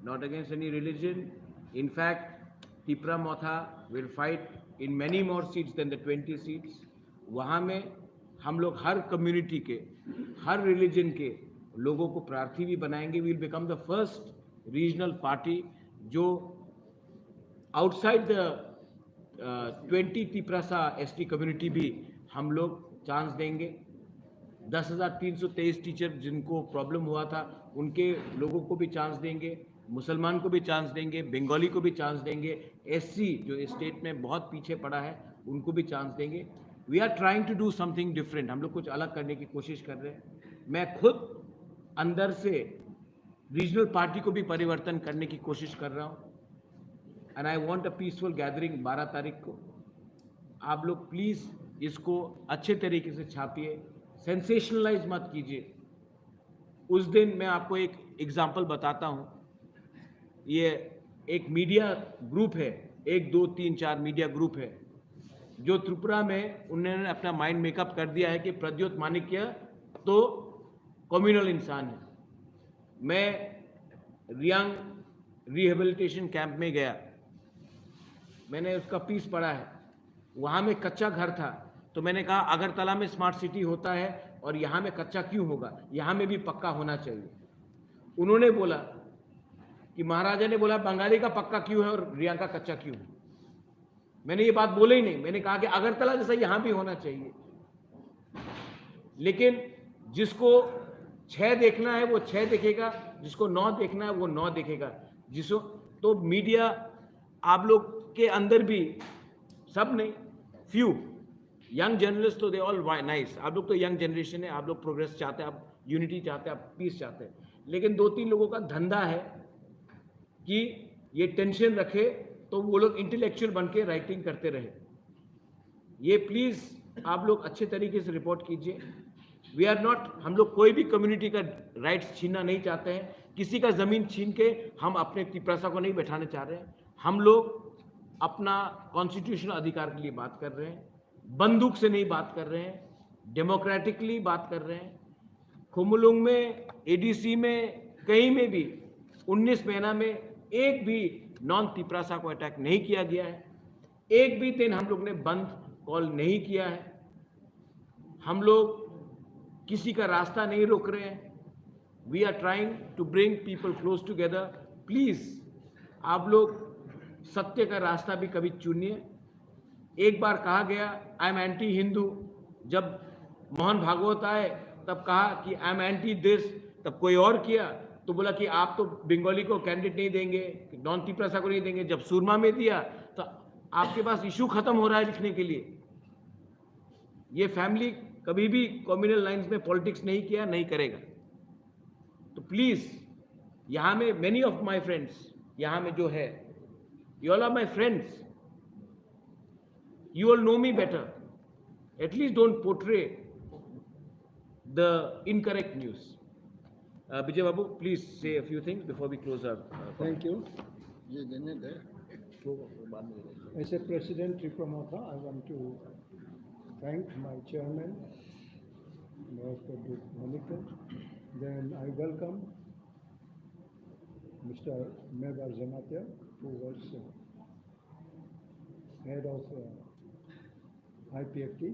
not against any religion. In fact, Tipra Motha will fight in many more seats than the twenty seats. वहाँ में हम लोग हर कम्युनिटी के, हर रिलीजन के लोगों को प्रार्थी भी बनाएंगे। We will become the first regional party जो outside the twenty Tiprasa S T community भी हम लोग चांस देंगे। दस हज़ार तीन सौ तेईस टीचर जिनको प्रॉब्लम हुआ था, उनके लोगों को भी चांस देंगे, मुसलमान को भी चांस देंगे, बंगाली को भी चांस देंगे। एससी जो इस स्टेट में बहुत पीछे पड़ा है, उनको भी चांस देंगे। We are trying to do something different। हम लोग कुछ अलग करने की कोशिश कर रहे हैं। मैं खुद अंदर से रीजनल पार्टी को भी परिवर्तन करने की कोशिश कर रहा हूँ। And I want a peaceful gathering बारह तारीख को। आप लोग प्लीज इसको अच्छे तरीके से छापिए, सेंसेशनलाइज मत कीजिए। उस दिन मैं आपको एक एग्जांपल बताता हूँ। ये एक मीडिया ग्रुप है, एक दो तीन चार मीडिया ग्रुप है, जो त्रिपुरा में उन्होंने अपना माइंड मेकअप कर दिया है कि प्रद्योत माणिक्य तो कम्युनल इंसान है। मैं रियांग रिहेबिलिटेशन कैंप में गया, मैंने उसका पीस पढ़ा है। वहाँ में कच्चा घर था, तो मैंने कहा अगरतला में स्मार्ट सिटी होता है और यहाँ में कच्चा क्यों होगा, यहाँ में भी पक्का होना चाहिए। उन्होंने बोला कि महाराजा ने बोला बंगाली का पक्का क्यों है और रियांग का कच्चा क्यों है। मैंने ये बात बोले ही नहीं, मैंने कहा कि अगरतला जैसा यहाँ भी होना चाहिए। लेकिन जिसको छह देखना है वो छह देखेगा, जिसको नौ देखना है वो नौ देखेगा। जिसको तो मीडिया आप लोग के अंदर भी, सब नहीं, फ्यू यंग जर्नलिस्ट तो दे ऑल नाइस। आप लोग तो यंग जनरेशन है, आप लोग प्रोग्रेस चाहते हैं, आप यूनिटी चाहते हैं, आप पीस चाहते हैं। लेकिन दो तीन लोगों का धंधा है कि ये टेंशन रखे तो वो लोग इंटेलेक्चुअल बन के राइटिंग करते रहे। ये प्लीज आप लोग अच्छे तरीके से रिपोर्ट कीजिए। वी आर नॉट, हम लोग कोई भी कम्युनिटी का राइट्स छीनना नहीं चाहते हैं, किसी का जमीन छीन के हम अपने तिपरासा को नहीं बैठाने चाह रहे हैं। हम लोग अपना कॉन्स्टिट्यूशनल अधिकार के लिए बात कर रहे हैं, बंदूक से नहीं बात कर रहे हैं, डेमोक्रेटिकली बात कर रहे हैं। खुमुलुंग में, एडीसी में, कहीं में भी उन्नीस महीना में एक भी नॉन तिपरासा को अटैक नहीं किया गया है, एक भी दिन हम लोग ने बंद कॉल नहीं किया है। हम लोग किसी का रास्ता नहीं रोक रहे हैं। We are trying to bring people close together. Please आप लोग सत्य का रास्ता भी कभी चुनिए। एक बार कहा गया, आई एम एंटी हिंदू। जब मोहन भागवत आए तब कहा कि आई एम एंटी दिस, तब कोई और किया तो बोला कि आप तो बंगाली को कैंडिडेट नहीं देंगे, नॉन तिपरासा को नहीं देंगे। जब सूरमा में दिया तो आपके पास इशू खत्म हो रहा है लिखने के लिए। ये फैमिली कभी भी कम्युनल लाइंस में पॉलिटिक्स नहीं किया, नहीं करेगा। तो प्लीज यहाँ में मेनी ऑफ माय फ्रेंड्स यहाँ में जो है, you all are my friends, you all know me better, at least don't portray the incorrect news. Uh, Vijay Babu, please say a few things before we close our. Uh, Thank you. ये देने दे। As a president Tipra Motha, I want to thank my chairman, Mister Manikya. Then I welcome Mister Mebar Jamatia, who was uh, head of uh, I P F T,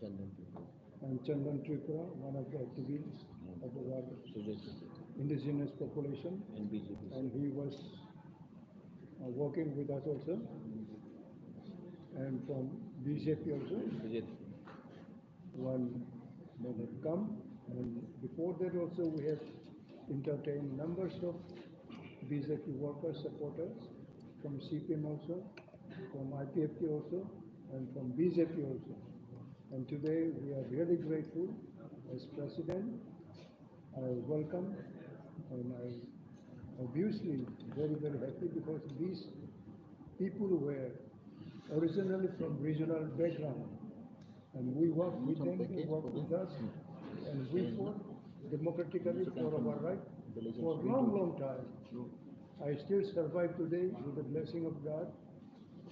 and Chandan Tripura, one of the activists of our indigenous population, and he was uh, working with us also. And from B J P also, B J P. One that have come. And before that also, we have entertained numbers of B J P workers, supporters, from C P M also, from I P F T also, and from B J P also. And today, we are really grateful as president. I welcome, and I obviously very, very happy because these people were originally from regional background, and we work with them, they work with us, and we fought democratically for our right for a long, long time. I still survive today with the blessing of God,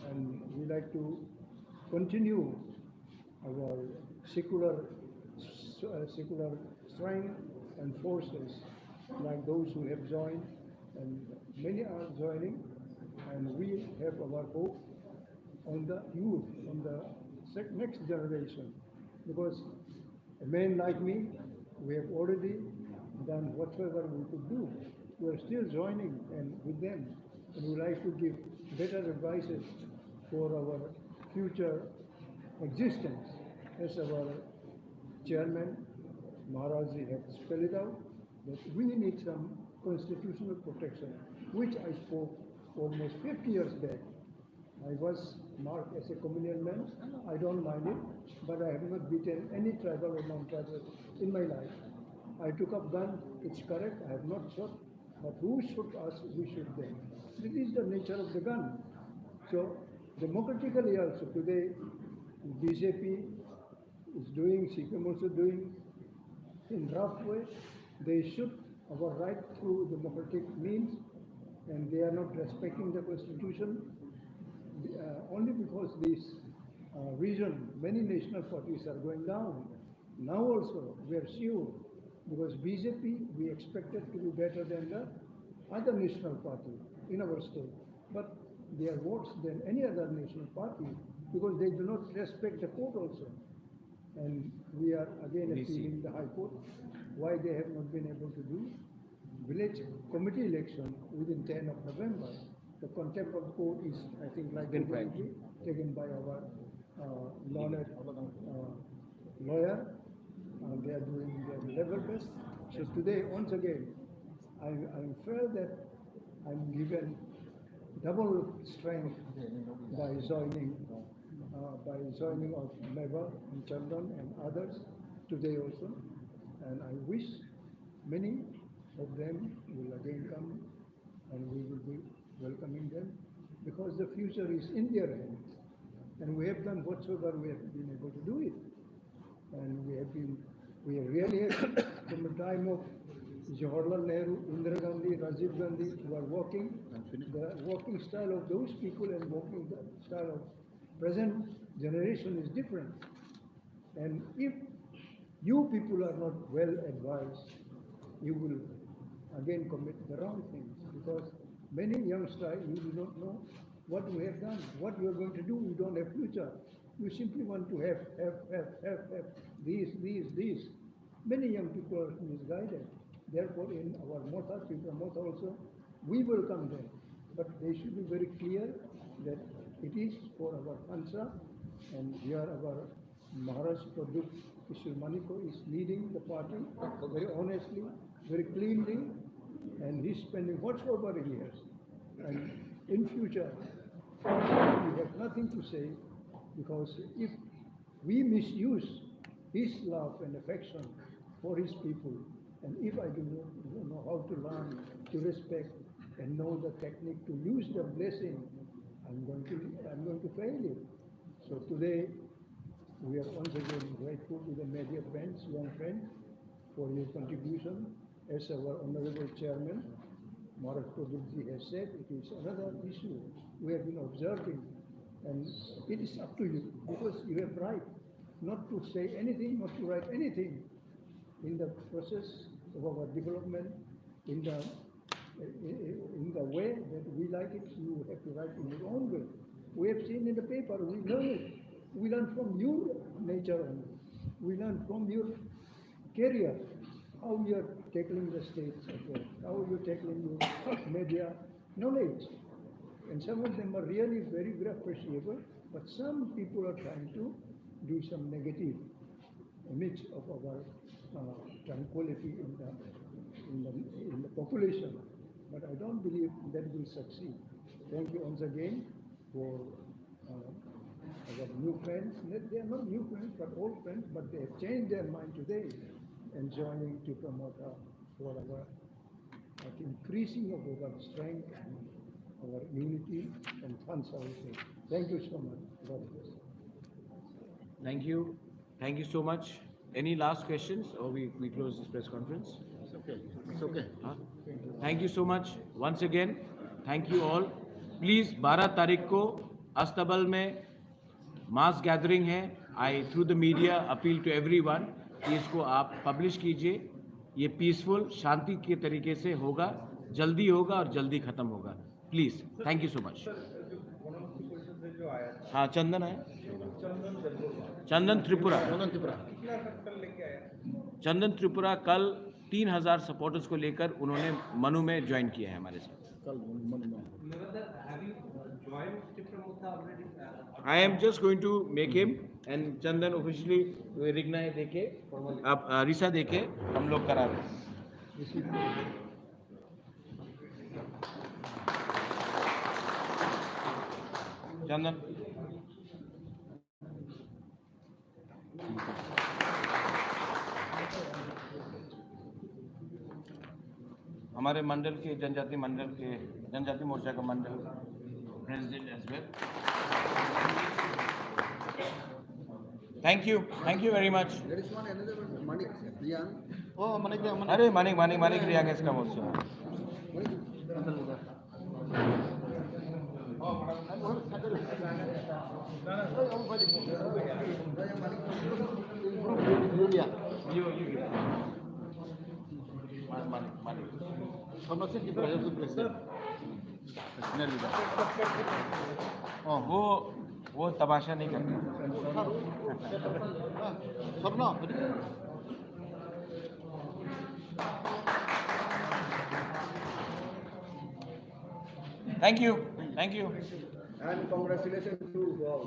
and we like to continue our secular, uh, secular strength and forces, like those who have joined, and many are joining, and we have our hope on the youth, on the sec-, next generation, because a man like me, we have already done whatsoever we could do. We are still joining and with them, and we like to give better advices for our future existence. As our chairman Maharaj ji have spelled it out, that we need some constitutional protection, which I spoke almost fifty years back. I was marked as a communal man. I don't mind it, but I have not beaten any tribal or non-tribal in my life. I took up gun, it's correct, I have not shot, but who shoot us, we shoot them. This is the nature of the gun. So, democratically also today, B J P is doing, C P M also doing in rough way. They shoot our right through democratic means, and they are not respecting the constitution, uh, only because this, uh, reason, many national parties are going down. Now also, we are sure, because B J P, we expected to be better than the other national party in our state. But they are worse than any other national party because they do not respect the court also. And we are again appealing the High Court, why they have not been able to do village committee election within ten of November. The contempt of court is, I think, likely going to be taken by our, uh, learned, uh, lawyer. Uh, they are doing their level best. So today, once again, I, I feel that I'm given double strength by joining, uh, by joining of Meba and Chandan and others today also. And I wish many of them will again come, and we will be welcoming them, because the future is in their hands. And we have done whatsoever we have been able to do it. And we have been, we have really, from the time of Jawaharlal Nehru, Indira Gandhi, Rajiv Gandhi, who are working, the working style of those people and working style of present generation is different. And if you people are not well advised, you will again commit the wrong things, because many youngsters, you do not know what you have done, what you are going to do, you don't have future. You simply want to have, have, have, have, have, these, these, these. Many young people are misguided. Therefore, in our Motha, Tipra Motha also, we welcome them. But they should be very clear that it is for our Khansa, and here our Maharaj Pradyut Kishore Maniko is leading the party very honestly, very cleanly, and he's spending whatsoever he has. And in future, we have nothing to say, because if we misuse his love and affection for his people, and if I do not know how to learn to respect and know the technique to use the blessing, I'm going to, I'm going to fail it. So today, we are once again grateful to the media friends, young friends, for your contribution. As our honorable chairman, Maharaj Pradyut ji has said, it is another issue we have been observing, and it is up to you, because you have right not to say anything, not to write anything in the process of our development, in the, in the way that we like it, you have to write in your own way. We have seen in the paper, we learn it. We learn from your nature only. We learn from your career, how you are tackling the states affairs, how you are tackling your media knowledge. And some of them are really very, very appreciable. But some people are trying to do some negative image of our uh, tranquility in the, in the, in the population. But I don't believe that will succeed. Thank you once again for uh, our new friends. They are not new friends, but old friends, but they have changed their mind today and joining Tipra Motha for our, uh, increasing of our strength and our unity and fun services. Thank you so much. God bless. Thank you. Thank you so much. Any last questions or we, we close this press conference? It's okay. It's okay. Huh? Thank you so much. Once again, thank you all. Please, बारह तारीख को अस्ताबल में mass gathering है. I, through the media, appeal to everyone कि इसको आप पब्लिश कीजिए. ये पीसफुल, शांति के तरीके से होगा, जल्दी होगा और जल्दी ख़त्म होगा. Please, thank you so much. हाँ, चंदन है. चंदन त्रिपुरा. Manan Tripura. चंदन त्रिपुरा कल तीन हज़ार सपोर्टर्स को लेकर उन्होंने मनु में ज्वाइन किया है हमारे साथ. Kal Manan. Nirada, have you uh, joined Tipra Motha already? Uh, I am just going to make him and चंदन ऑफिशियली रिगना है देखे. अब अ, रिसा देखे, हम लोग करा रहे हैं. चंदन. हमारे मंडल के, जनजाति मंडल के, जनजाति मोर्चा का मंडल president as well. Thank you, thank you very much. There is one another one, Manik Riang. Oh, Manik Riang. अरे मानिक, मानिक, मानिक रियांग इसका मोर्चा. Yulia. Manik, Manik. Thomas is the president. National leader. Oh, वो वो तमाशा नहीं करता. Sarno. Thank you, thank you. And congratulations to all.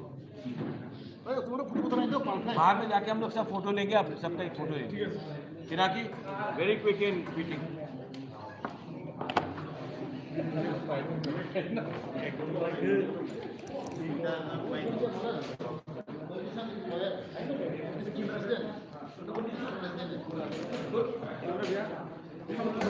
अरे तुम्हारा फोटो उतारा दो पांच. बाहर में जाके हम लोग सब फोटो लेंगे, आप सबका एक फोटो लेंगे. Pinaki, very quick in meeting.